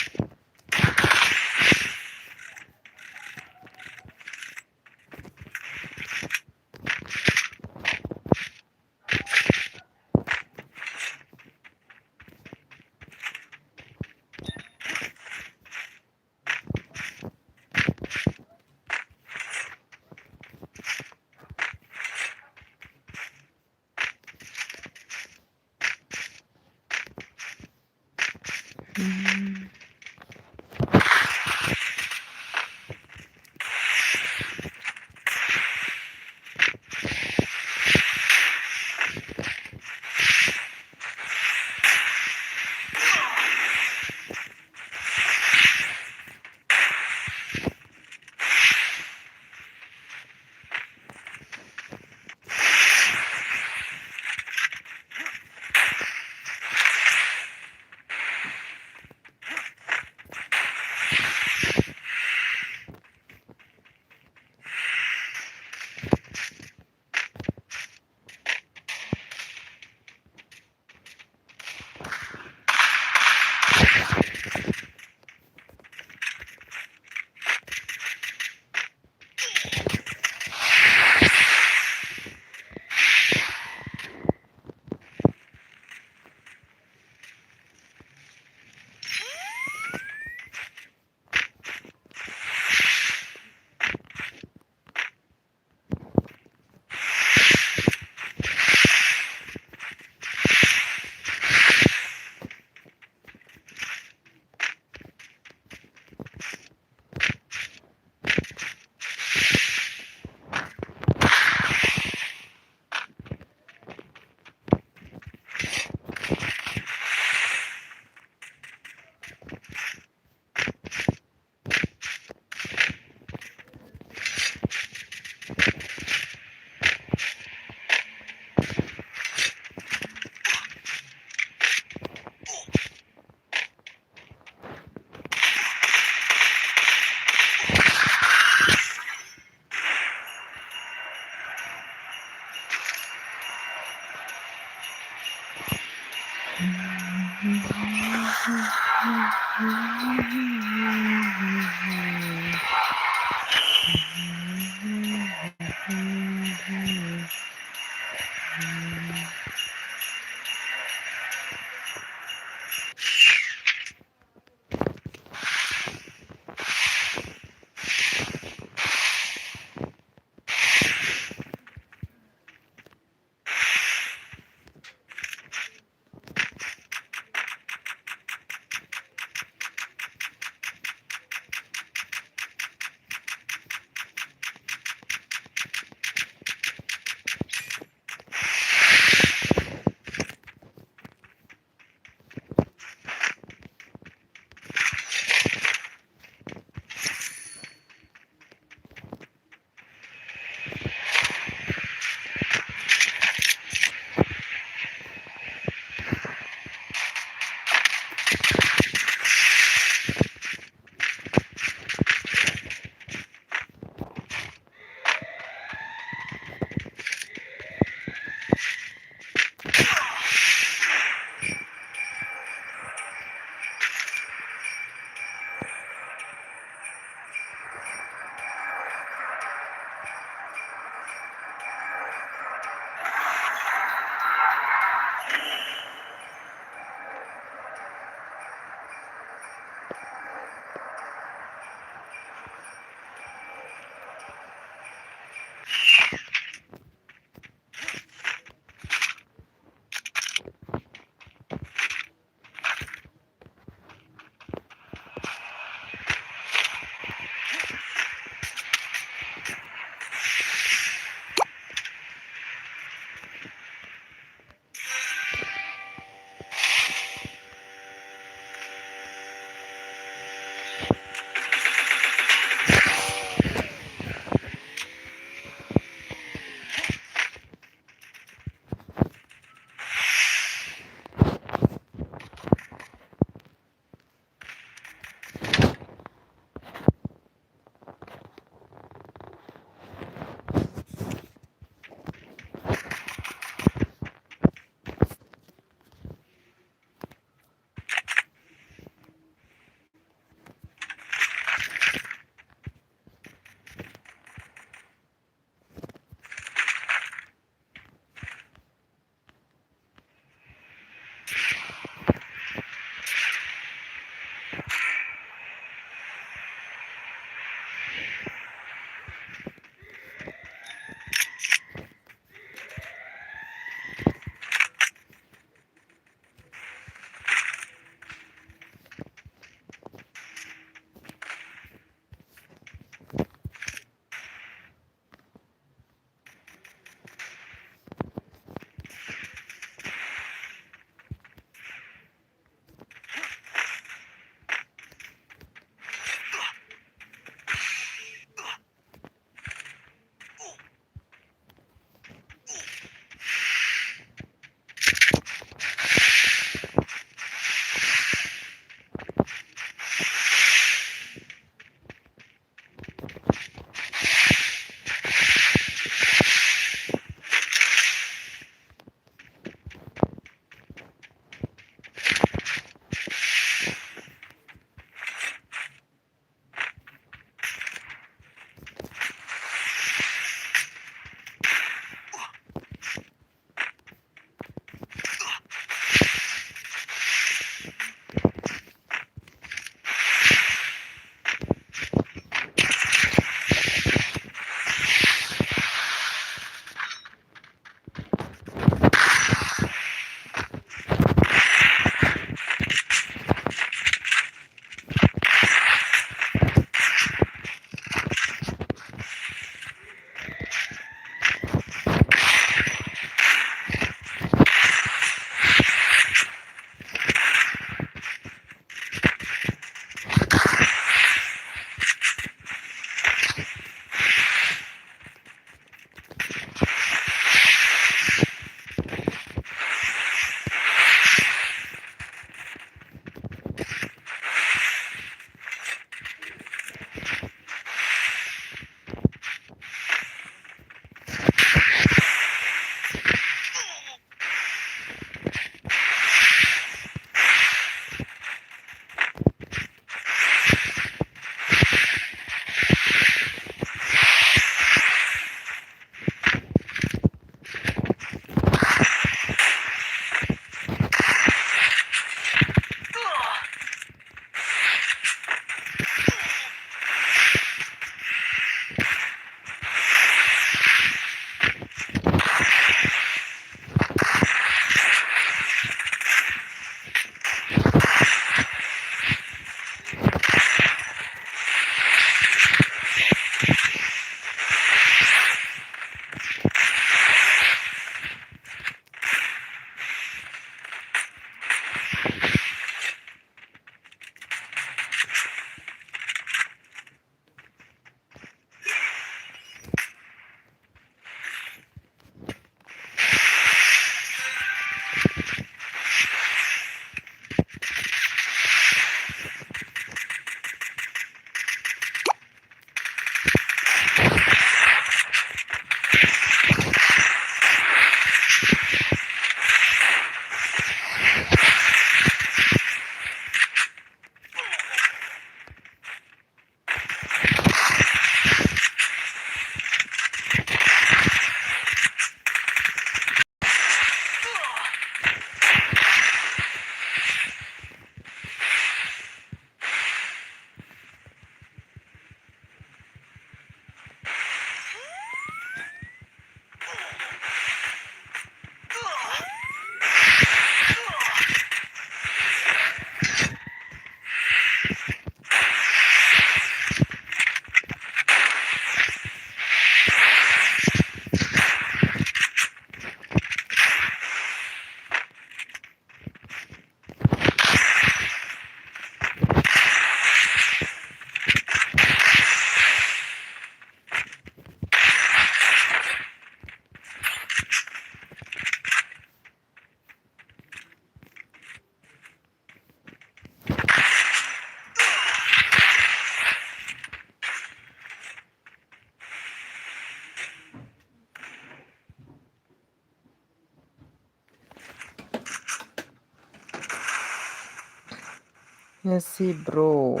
Messi, bro.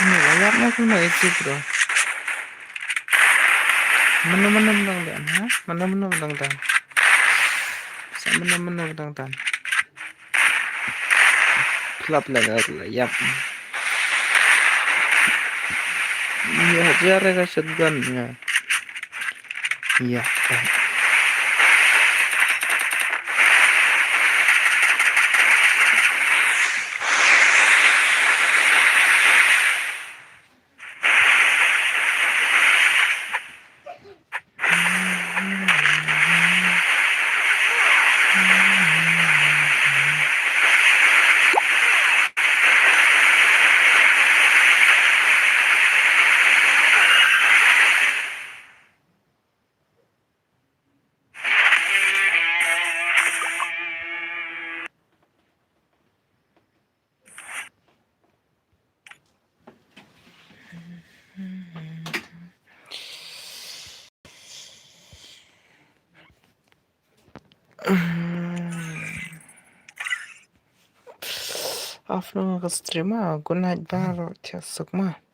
Ni la ïap na kumno ïa ki, bro. Mano mano mano dang dan, ha? Mano mano dang dan. Sa mano mano dang dan. Klap la la la ïap. Ïa, hajar ka shotgun ïa. Ïa. Off nang ka stream ah, good night baroh, chiasuk ma.